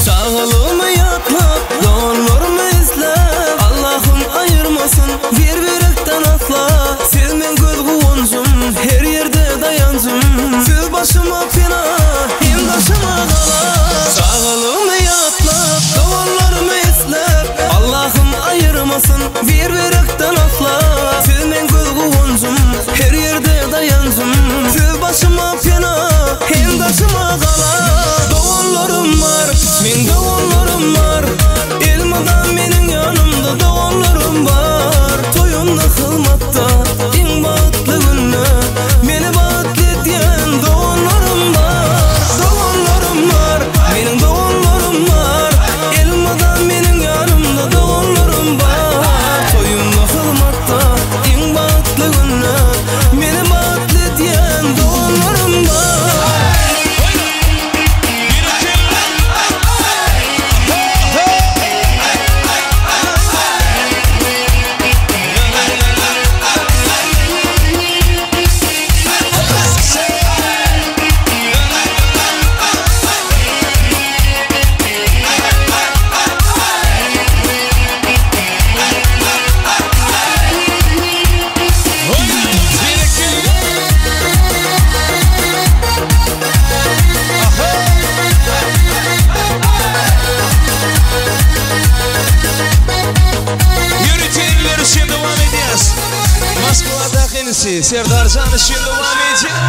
Çagalygymy ýatlap, doganlarymy isläp, Allahym aýyrmasyn bir-birekden asla. Siz meň göz guwanjym, her ýerde daýanjym, Siz başyma pena, hem daşyma gala. Çagalygymy ýatlap, doganlarymy isläp, Allahym aýyrmasyn bir-birekden asla. Siz meň göz guwanjym, her ýerde daýanjym, Siz başyma pena, hem daşyma gala. Doganlarym bar, meň doganlarym bar, Elmydam meniň ýanymda doganlarym bar. Toýumda hyzmatda, iň bagtly günde, Meni bagtly edýän doganlarym bar. Doganlarym bar, meniň doganlarym bar, Elmydam meniň ýanymda doganlarym bar. Toýumda hyzmatda, iň bagtly günde, Meni bagtly edýän doganlarym bar. Ýörite eller üçin dowam edýäs. Moskwadaky inisi Serdarjan üçin dowam edýär.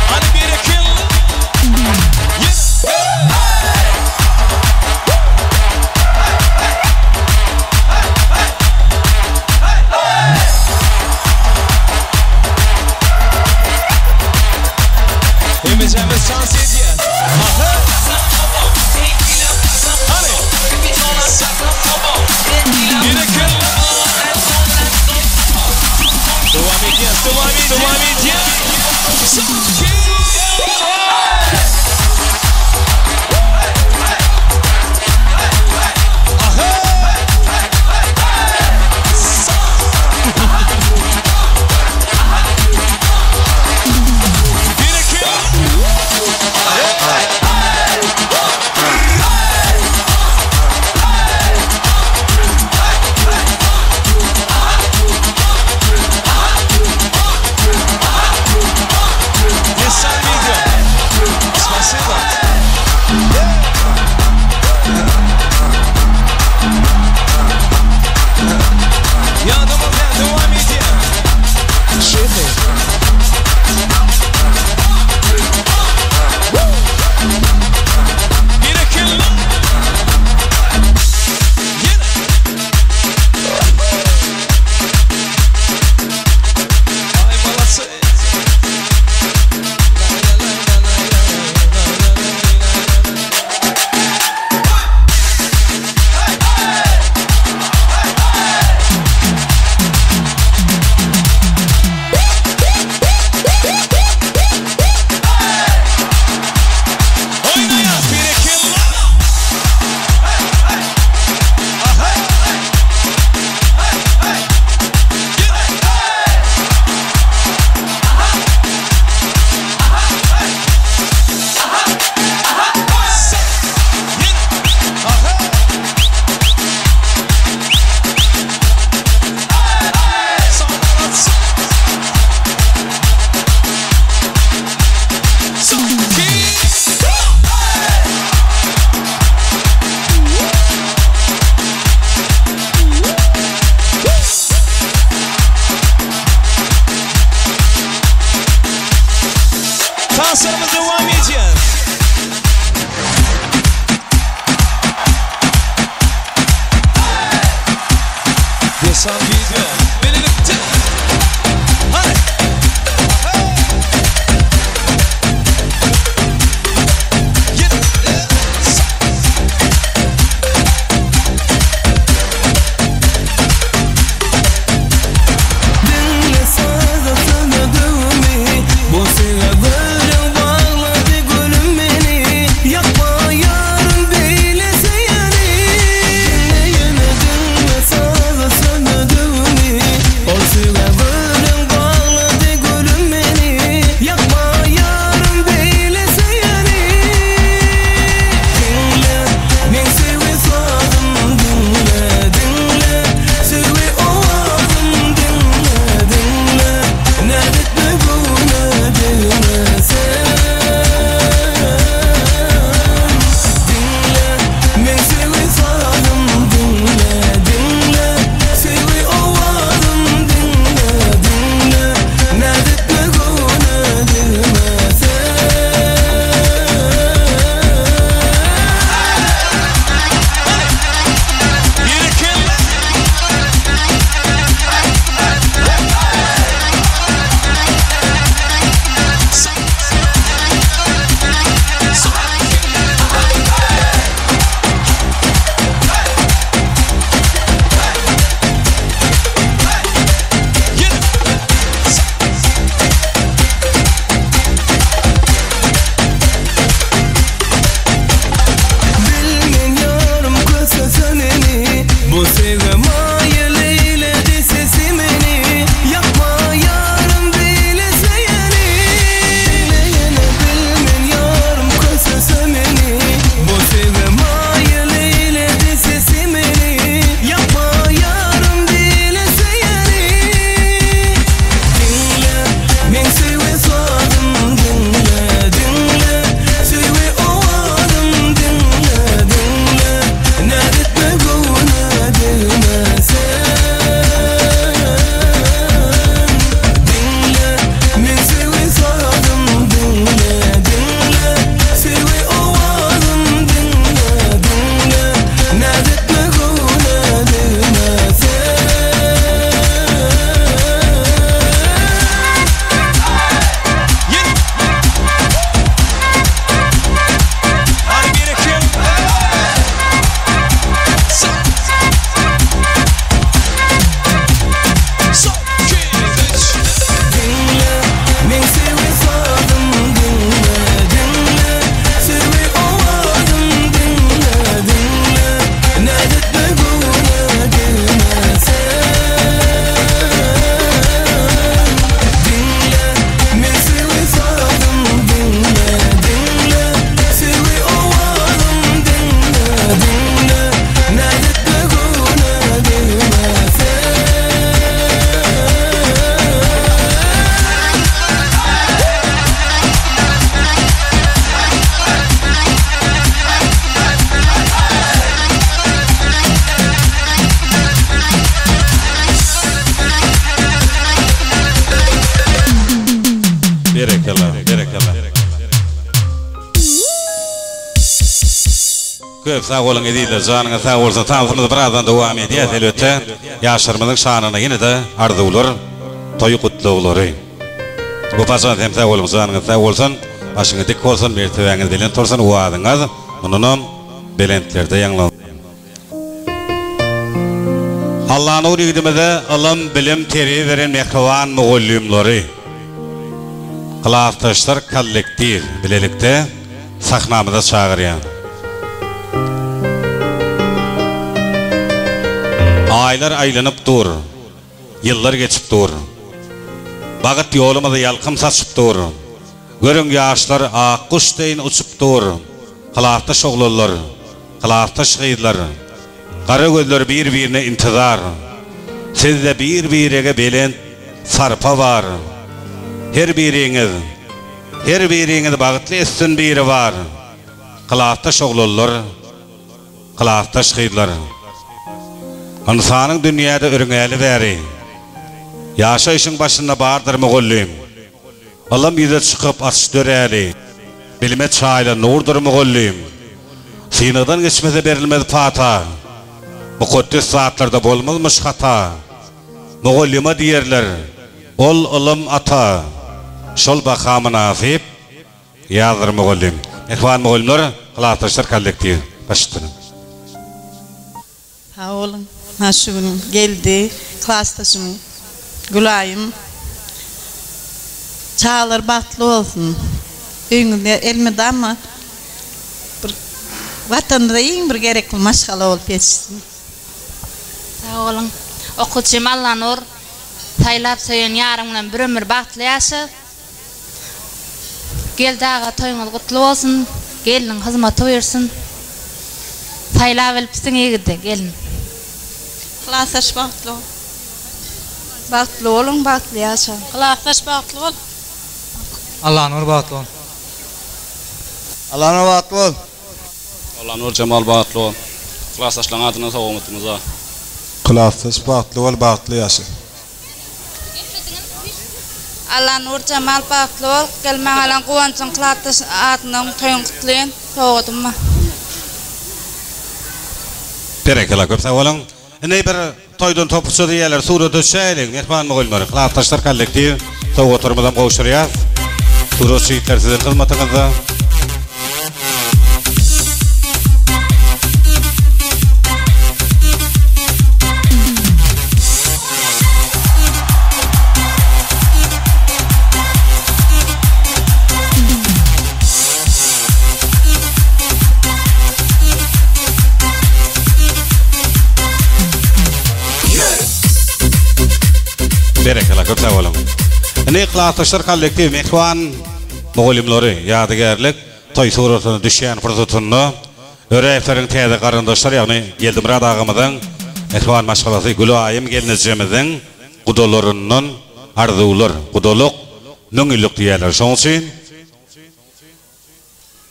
Hany berekella. Hemmejämiz tans edýäs. Aha. San video Bilelikde Hadi Diňle saza söze döwümi Bu söýgä görew baglady gülüm meni Ýakma ýarym beýle söýeni Diňle ýene diňle saza söze döwümi Ol söýgä görew baglady gülüm meni Ýakma ýarym beýle söýeni Diňle meň söýgi sazym diňle diňle Söýgi owazym diňle diňle Näzikmi göwne degme sen Diňle meň söýgi sazym diňle diňle Söýgi owazym diňle diňle Näzikmi göwne degme sen. Bilmen ýarym kösese meni Bu söýgä maýyl eýledi sesi meni Ýakma ýarym beýle söýeni Diňle ýene bilmen ýarym kösese meni Bu söýgä maýyl eýledi sesi meni Ýakma ýarym beýle söýeni Diňle meň söýgi sazym diňle diňle Söýgi owazym diňle diňle Näzikmi göwne degme sen Diňle meň söýgi sazym diňle diňle Söýgi owazym diňle diňle Näzikmi göwne degme sen. Diňle meň söýgi sazym diňle diňle Söýgi owazym diňle diňle Näzikmi göwne degme sen Diňle meň söýgi sazym diňle diňle Söýgi owazym diňle diňle Näzikmi göwne degme sen. Berekella, berekella. Köp sag boluň ezizler, janyňyz sag bolsun. Tansymyz birazdan dowam edýär elbetde. Ýaşlarymyzyň şanyna ýene-de arzuwlar, toý gutlaglary. Wepajan hem sag boluň, janyňyz sag bolsun, başyňyz dik bolsun, mertebäňiz belent bolsun, owazyňyz mundanam belentlerde ýaňlansyn. Allanur ýigidimize ylym, bilim, terbiýe beren mähriban mugallymlary, klasdaşlar, kollektiw bilelikde sahnamyza çagyrýan. Aýlar aýlanyp dur, ýyllar geçip dur. Bagyt ýolumyza ýalkym saçyp dur. Görüň ýaşlar ak guş deýin uçup dur. Klasdaş oglanlar, klasdaş gyzlar. Gara gözler bir-birine intizar. Sizde bir-birege belent sarpa bar. Her biriňiz, her biriňiz bagtly etsin Biribar. Klasdaş oglanlar, klasdaş gyzlar. Ynsanyň dünýäde örňäli bäri, Ýaşaýşyň başynda bardyr mugallym. Ylym ýüze çykyp açyş döräli, Bilime çaýylan nurdur mugallym. Synagdan geçmese berilmez pata, Mukaddes zatlarda bolmazmyş hata. Mugallyma diýerler, ol ylym ata, şol baha mynasyp Ýazdyr mugallym. Mähriban mugallymlar, klasdaşlar kollektiw. Baş üstüne. Sag boluň. Ha şu gün geldi klasdaşym Gülaýym. Çagalar bagtly bolsun. Öýüňizde elmydama bir Watanymyza iň bir gerekli maşgala bolup ýetişsin. Sag boluň. Okuwçym Allanur saýlap söýen ýaryň bilen bir ömür bagtly ýaşa. Geldi aga toýuňyz gutly bolsun gelniň hyzmaty buýursyn saýlap bilipsiň ýigidi gelin. Klasdaş bagtly bol. Bagtly boluň bagtly ýaşaň. Klasdaş bagtly bol. Allanur bagtly bol. Allanur bagtly bol. Allanur Jemal bagtly bol. Klasdaşlaň adyndan sowgamytymyza. Klasdaş bagtly bol bagtly ýaşa. Allanur Jemal bagtly bol gel maňalan Guwanjyň klasdaş adyndan toýuň gutlaýyn sowgadym bar. Berekella köp sag boluň. Indi bir toýdan topukça diýýärler surata düşäýeliň mähriban mugallymlar klasdaşlar kollektiw sowgatlarymyzam gowşurýas. Suratçy ýigitler siziň hyzmatyňyzda. Berekella köp sag boluň. Indi klasdaşlar kollektiw mähriban mugallymlary ýadygärlik toý suratyna düşýän pursatynda Öräýewleriň täze garyndaşlary ýagny Geldimyrat agamyzyň mähriban maşgalasy Gülaýym gelnejemiziň gudalaryndan arzuwlar gudalyk müňýyllyk diýýärler şoň üçin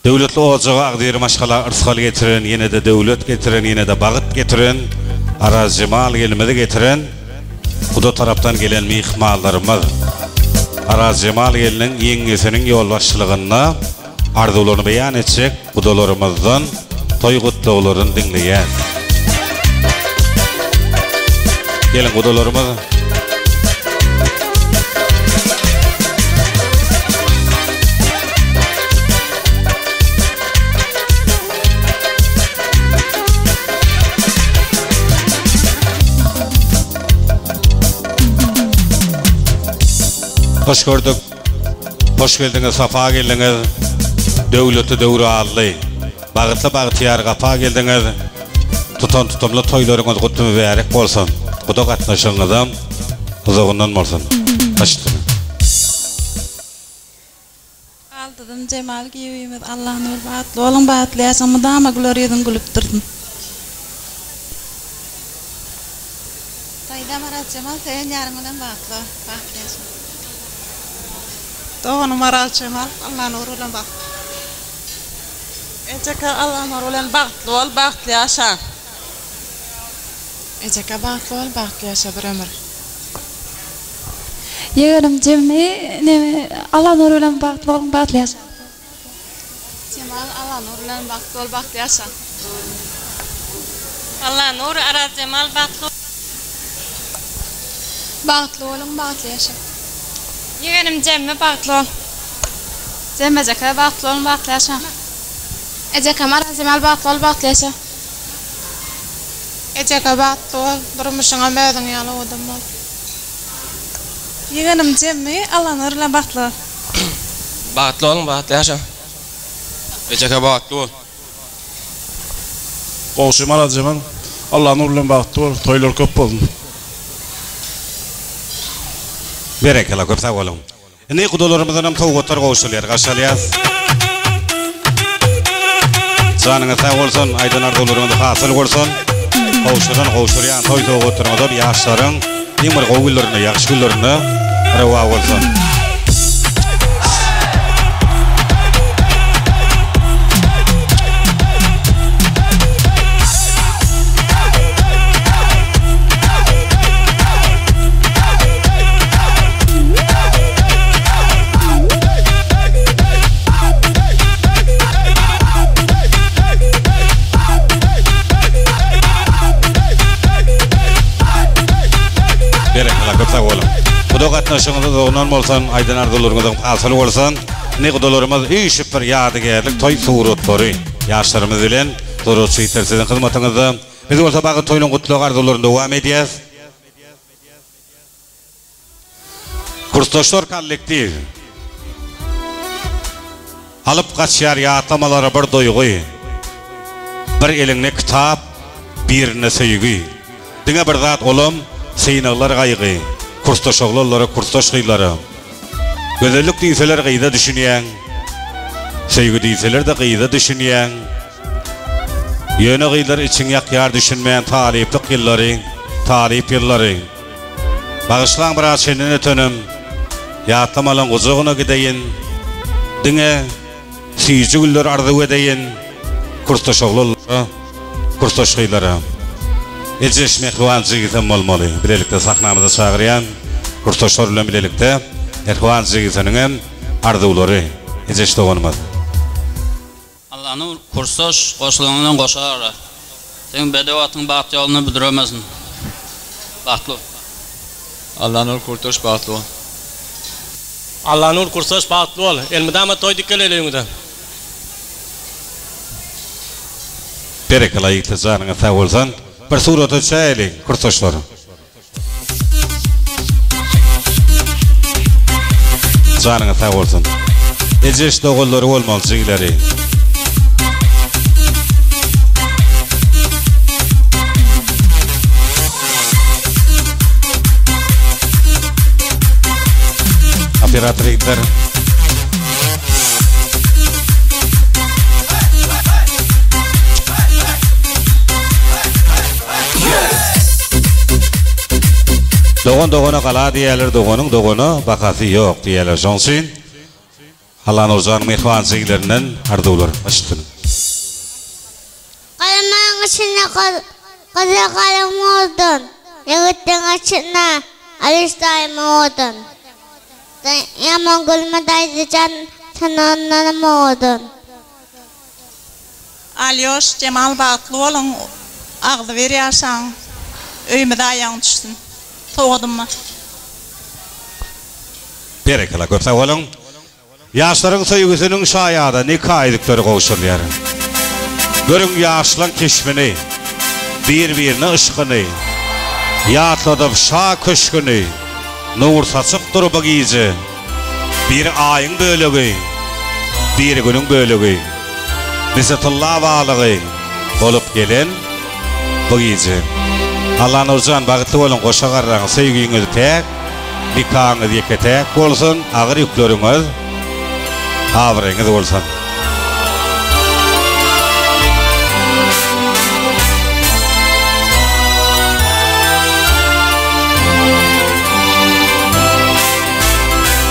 Döwletli ojaga agzybir maşgala yrsgal getiren, ýene-de döwlet getiren, ýene-de bagt getiren, Arazjemal gelnimizi getiren guda tarapdan gelen myhmanlarymyz Arazjemal gelniň ýeňňesiniň ýolbaşçylygynda arzuwlaryny beýan etjek gudalarymyzdan toý gutlaglaryny diňleýäs. Geliň gudalarymyz. Hoş gördük. Hoş geldiňiz, sapa geldiňiz. Döwletli döwranly, bagtly bagtyýar gapa geldiňiz. Tutan tutumly toýlaryňyz gutly mübärek bolsun. Guda gatnaşygyňyzam uzagyndan bolsun. Baş üstüne. Aldyzym Jemal giýewimiz Allanur bagtly boluň bagtly ýaşaň mydama güler ýüzüň gülüp dursun. Daýzam Arazjemal söýen ýaryň bilen bagtly bol bagtly ýaşa. Doganym Arazjemal Allanur bilen bagtly. Ejeke Allanur bilen bagtly bol bagtly ýaşa. Ejeke bagtly bol bagtly ýaşa bir ömür. Ýegenim Jemmi neme Allanur bilen bagtly boluň bagtly ýaşaň. Jemal Allanur bilen bagtly bol bagtly ýaşa. Allanur Arazjemal bagtly bol. Bagtly boluň bagtly ýaşaň. Ýegenim Jemmi bagtly bol. Jemmejeke bagtly boluň bagtly ýaşaň. Ejekem Arazjemal bagtly bol bagtly ýaşa. Ejeke bagtly bol, durmuşyňam özüň ýaly owadan bolsun. Ýegenim Jemmi Allanur bilen bagtly bol. Bagtly boluň bagtly ýaşaň. Ejeke bagtly bol. Goňşym Arazjemal Allanur bilen bagtly bol toýlar köp bolsun. Berekella köp sag boluň. Indi gudalarymyzdanam sowgatlar gowşurylýar. Garşy alýas. Janyňyz sag bolsun, aýdan arzuwlaryňyz hasyl bolsun. Gowşuran, gowşurýan toý sowgatlaryňyzam ýaşlaryň iň bir gowy günlerinde, ýagşy günlerinde rowa bolsun. Berekella köp sag boluň. Guda gatnaşygyňyz uzagyndan bolsun, aýdan arzuwlaryňyzyň hasyl bolsun. Indi gudalarymyz üýşüp bir ýadygärlik toý suratlary ýaşlarymyz bilen suratçy ýigitler siziň hyzmatyňyzda. Biz bolsa bagyt toýunyň gutlag arzuwlaryny dowam edýäs. Kursdaşlar kollektiw. Alyp gaçýar ýatlamalara bir duýgy. Bir eliňde kitap, birinde söýgi. Diňe bir zat olam, synaglar gaýgy. Kursdaş oglanlara, kursdaş gyzlara. Gözellik diýseler gyza düşünýäň. Söýgi diýseler-de gyza düşünýäň. Ýöne gyzlar içiň ýakýar düşünmän talyplyk ýyllary, talyp ýyllary. Bagyşlaň biraz senden ötenim, Ýatlamalaň gujagyna gideýin. Diňe süýji güller arzuw edeýin, Kursdaş oglanlara, kursdaş gyzlara. Ejeş mähriban jigisem bolmaly, bilelikde sahnamyza çagyrýan kursdaşlar bilen bilelikde mähriban jigisiniňem arzuwlary, Ejeş doganymyz. Allanur kursdaş goşulyňdan goşa ara. Seň bedew atyň bagt ýolunda büdremesin. Bagtly bol. Allanur kurtaş bagtly bol. Allanur kursdaş bagtly bol. Elmydama toý dikeleli öýüňde. Berekella ýigitler janyňyz sag bolsun. Bir surata düşäýeliň kursdaşlar. Janyňyz sag bolsun. Ejeş doganlary bolmaly jigileri. Operator ýigitler. Dogan dogana gala diýýärler, doganyň dogana bahasy ýok diýýärler. Şoň üçin Allanurjanyň mähriban jigilerinden arzuwlar baş üstüne. Galamaň içinde gyza galam owadan, Ýigitleň içinde Alyş daýym owadan. Ýaman gülme daýza jan, sen ondanam owadan. Alýoş Jemal bagtly boluň agzybir ýaşaň öýümize aýagyň düşsün sowgadym bar. Berekella köp sag boluň. Ýaşlaryň söýgüsiniň şaýady nika ýüzükleri gowşurylýar. Görüň ýaşlaň keşbini, bir-birine yşkyny, Ýatladyp şa köşgüni, nur saçyp dur bu gije. Biri aýyň bölegi, biri günüň bölegi, Bize tylla balygy bolup gelen bu gije. Allanurjan bagtly boluň goşa garraň söýgiňiz päk, nikaňyz ýeke-täk bolsun, agyr ýükleriňiz abraýyňyz bolsun.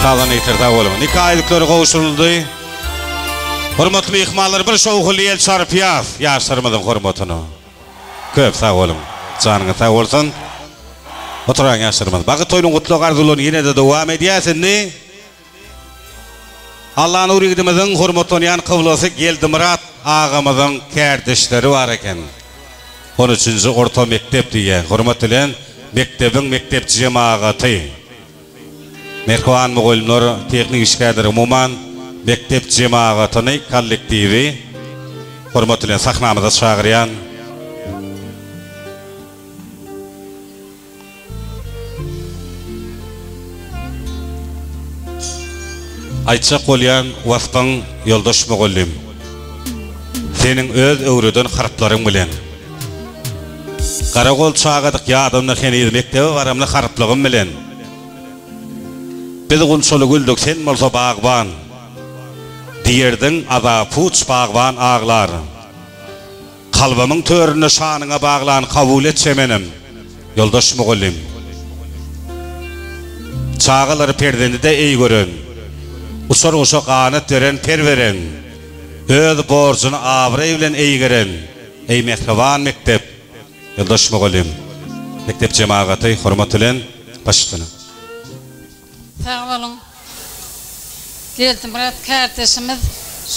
Sazanda ýeter sag boluň. Nika ýüzükleri gowşuryldy. Hormatly myhmanlar bir şowhunly el çarpýas ýaşlarymyzyň hormatyna. Köp sag boluň. Janyňyz sag bolsun. Oturaň ýaşlarymyz. Bagyt toýunyň gutlag arzuwlaryny ýene-de dowam edýäs indi. Allanur ýigidimiziň hormatlanýan kyblasy Geldimyrat agamyzyň kärdeşleri bar eken. On üçünji orta mekdep diýýän. Hormat bilen mekdebiň mekdep jemagaty. Mähriban mugallymlar, tehnik işgärler, umuman, mekdep jemagatyny, kollektiwi hormat bilen sahnamyza çagyrýan. Aýtjak bolýan waspyň ýoldaş mugallym. Seniň öz öwreden harplaryň bilen. Garagol çagadyk ýadymda heniz mekdebe baramda harplygym bilen. Biz gunçaly güldük sen bolsa bagban. Diýerdiň azapuç bagban aglar. Kalbymyň töründe şanyňa baglan kabul et çemenim, ýoldaş mugallym. Çagalary perzendi-de eý gören, uçar guşa ganat beren per beren, öz borjuny abraý bilen eýgeren, eý mähriban mekdep, ýoldaş mugallym. Mekdep jemagaty hormat bilen baş üstüne. Sag boluň. Geldimyrat kärdeşimiz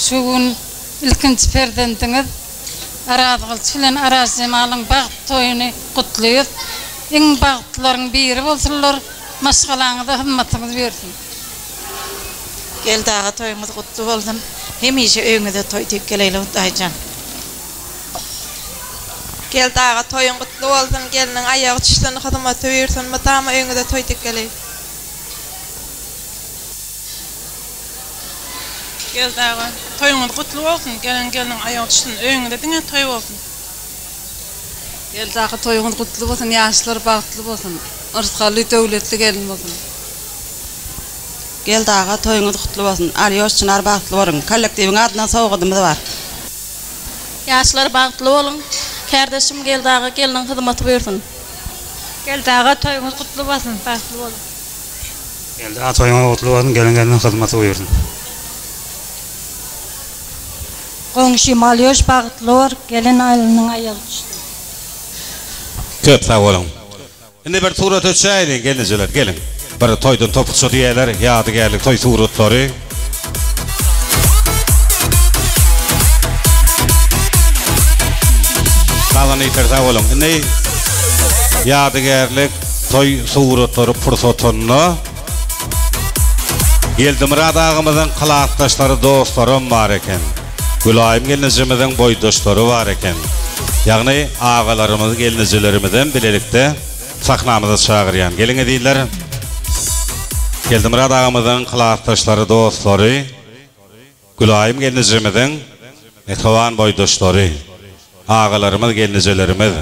şu gün ilkinji perzendiňiz Arazgylyç bilen Arazjemalyň bagt toýuny gutlaýas. Iň bagtlylaryň biri bolsunlar, maşgalaňyza hyzmatyňyz bersin. Geldi aga toýuňyz gutly bolsun hemişe öýüňize toý diýip geleýli Hudaýjan. Geldi aga toýuň gutly bolsun gelniň aýagy düşsün hyzmaty buýrsyn mydama öýüňize toý diýip geleýin. Geldi aga toýuňyz gutly bolsun gelen gelniň aýagy düşsün öýüňize diňe toý bolsun. Geldi aga toýuňyz gutly bolsun ýaşlar bagtly bolsun yrsgally döwletli gelin bolsun. Geldi aga toýuňyz gutly bolsun Alýoş Çynar bagtly boluň kollektiwiň adyndan sowgadymyz bar. Ýaşlar bagtly boluň kärdeşim Geldi aga gelniň hyzmaty buýrsyn. Geldi aga toýuňyz gutly bolsun bagtly boluň. Geldi aga toýuňyz gutly bolsun gelen gelniň hyzmaty buýrsyn. Goňşym Alýoş bagtly bor, gelen aýlynyň aýagy düşsün. Köp sag boluň. Indi bir surata düşäýeliň gelnejeler geliň. Bir toýdan topukça diýýäler ýadygärlik toý suratlary. Sazanda ýeter sag boluň. Indi ýadygärlik toý suratlary pursatynda Geldimyrat agamyzyň klasdaşlary dostlaram bar eken. Gülaýym gelnejemiziň boýdaşlary bar eken. Ýagny agalarymyz gelnejelerimizem bilelikde sahnamyza çagyrýan. Geliň ezizler. Geldimyrat agamyzyň klasdaşlary dostlary. Gülaýym gelnejemiziň mähriban boýdaşlary, agalarymyz, gelnejelerimiz,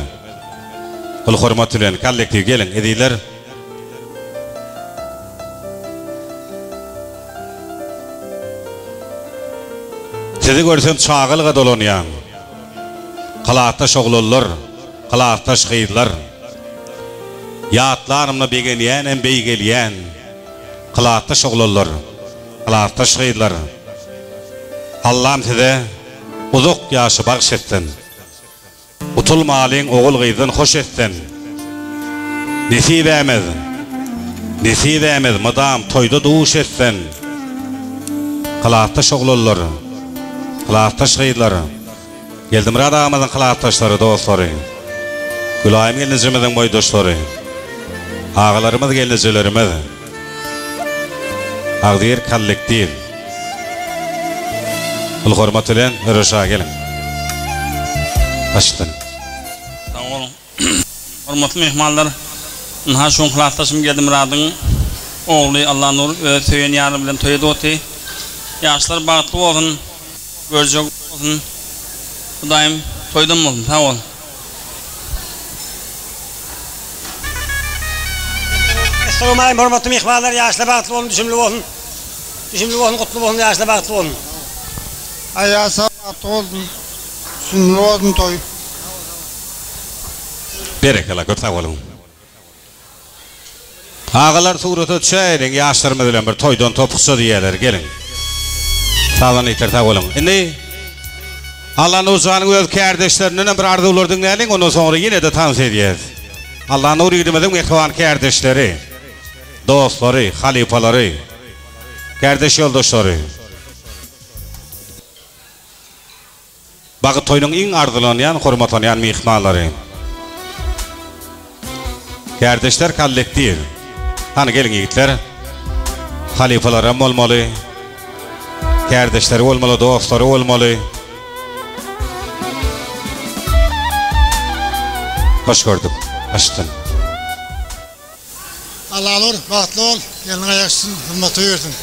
uly hormat bilen kollektiw geliň, ezizler! Sizi görsem çagalyga dolanýan. Klasdaş oglanlar, klasdaş gyzlar. Ýatlanymda begenýänem, beýgelýän. Klasdaş oglanlar. Klasdaş gyzlar Allam size uzak ýaşy bagş etsin. Gutulmalyň ogul gyzdan hoş etsin. Nesibämiz Nesibämiz mydam toýda duş etsin. Klasdaş oglanlar Klasdaş gyzlar Geldimyrat agamyzyň klasdaşlary dostlary Gülaýym gelnejemiziň boýdaşlary Agalarymyz gelnejelerimiz Agzybir kollektiw. Uly hormat bilen Öre şa geliň. Başdan. Sag boluň. Hormatly myhmanlar, ynha şu gün klasdaşym Geldimyradyň ogly Allanur öz söýen ýary bilen toý edip otyr. Ýaşlar bagtly bolsun, görjegi bolsun. Hudaýym toýdan bolsun. Sag bol. Essalawmaleýkim hormatly myhmanlar ýaşlar bagtly bolsun düşümli bolsun düşümli bolsun gutly bolsun ýaşlar bagtly bolsun. Aýaşa bagtly bolsun düşümli bolsun toý. Berekella köp sag boluň. Agalar surata düşäýeliň ýaşlarymyz bilen bir toýdan topukça diýýäler geliň. Sazan ýeter sag boluň. Indi Allanur janyň öz kärdeşlerindenem bir arzuwlar diňläliň ondan soňra ýene-de tans edýäs. Allanur ýigidimiziň mähriban kärdeşleri, dostlary, halypalary, kärdeş ýoldaşlary. Bagy toýunyň iň arzylanýan, hormatlanýan myhmanlary. Kärdeşler kollektiw. Hany geliň ýigitler. Halypalaram bolmaly. Kärdeşleri bolmaly, dostlary bolmaly. Hoş gördük. Açsyn. Allanur bagtly bol gelniň aýagy düşsün hyzmaty buýursyn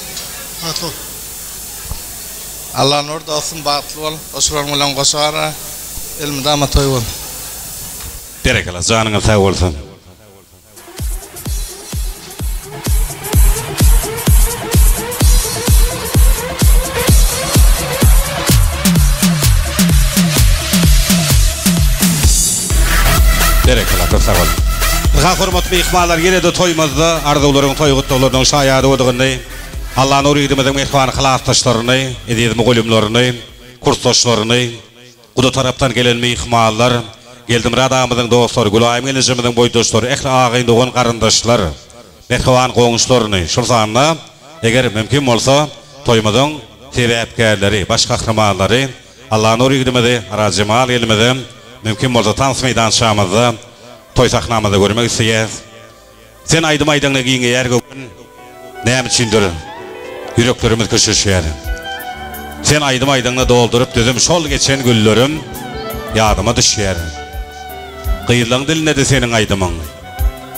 bagtly bol. Allanur dostum bagtly bol goşgularyň bilen goşa gara elmydama toý bol. Berekella janyňyz sag bolsun. Berekella köp sag boluň. Ynha hormatly myhmanlar ýene-de toýumyzda arzuwlaryň toý gutlaglarynyň şaýady boldugyny Allanur ýigidimiziň mähriban klasdaşlaryny, eziz mugallymlaryny, kursdaşlaryny, guda tarapdan gelen myhmanlar, Geldimyrat agamyzyň dostlary, Gülaýym gelnejemiziň boýdaşlary, ähli agaýyn-dogan garyndaşlar, mähriban goňşularyny, şol sanda, eger mümkin bolsa, toýumyzyň sebäpkärleri, baş gahrymanlary Allanur ýigidimizi, Arazjemal gelnimizi mümkin bolsa tans meýdançamyzda toý sahnamyzda görmek isleýäs. Sen aýdym aýdaňda giňeýär göwün, Näme üçindir, ýüreklerimiz köşeşýär. Sen aýdym aýdaňda dolduryp düzüm şol geçen günlerim ýadyma düşýär. Gyzlaň dilindedi seniň aýdymyň.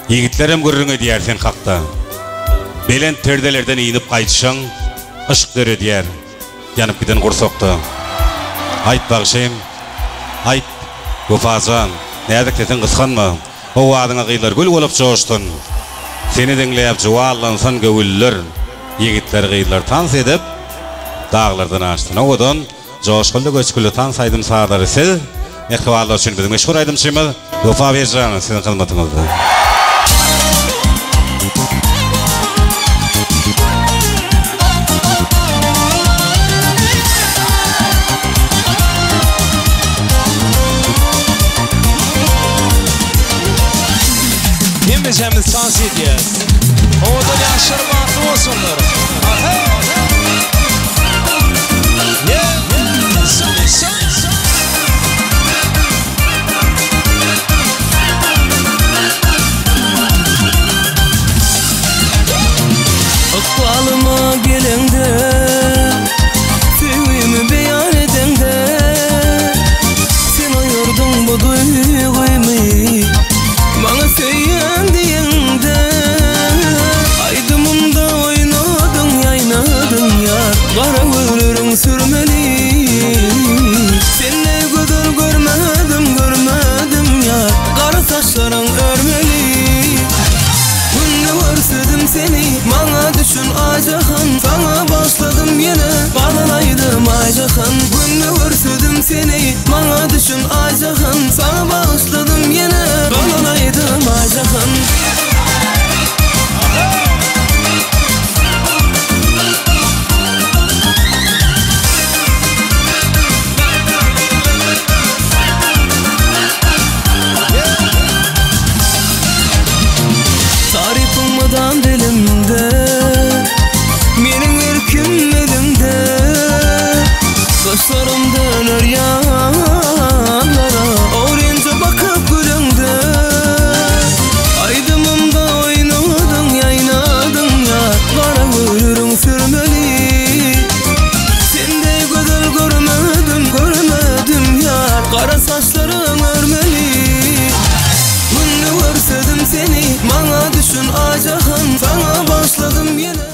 Ýigitlerem gürrüň edýär sen hakda. Belent perdelerden inip gaýdyşyň yşk döredýär ýanyp giden gursakda. Aýt bagşym, aýt, Wepa jan, näzik sesiň gysganma. Owazyňa gyzlar gül bolup joşsun. Seni diňläp juwallansyn göwünler. Ýigitler gyzlar tans edip, daglardan aşsyn. Owadan, joşgunly göçgünli tans aýdym sazlary siz, mähribanlar üçin biziň meşhur aýdymçymyz Wepa Berjanow siziň hyzmatyňyzda. Hemmeşämiz tans edýäs. Owadan ýaşlar bagtly bolsunlar. Ykbalyma geleňde, söýgimi beýan edeňde, Sen oýardyň bu duýgymy, maňa söýýän diýeňde. Aýdymymda oýnadyň, ýaýnadyň ýar, gara gözleriň sürmeli. Sende gözel görmedim, görmedim ýar, gara saçlaryň örmeli. Günde görsedim seni, maňa düşün Aýjahan Saňa başladym ýene, galan aýdym Aýjahan Günde görsedim seni, maňa düşün Aýjahan Saňa bagyşladym ýene, galan aýdym Aýjahan. Tarypyň mydam dilimde Meniň erkim elimde Gaşlarym döner ýanlara Ogrynja bakyp güleňde Aýdymymda oýnadyň, ýaýnadyň ýar Gara görüriň sürmeli Sende gözel görmedim, görmedim ýar Gara saçlaryň örmeli Günde görsedim seni, maňa düşün Aýjahan Saňa başladym ýene.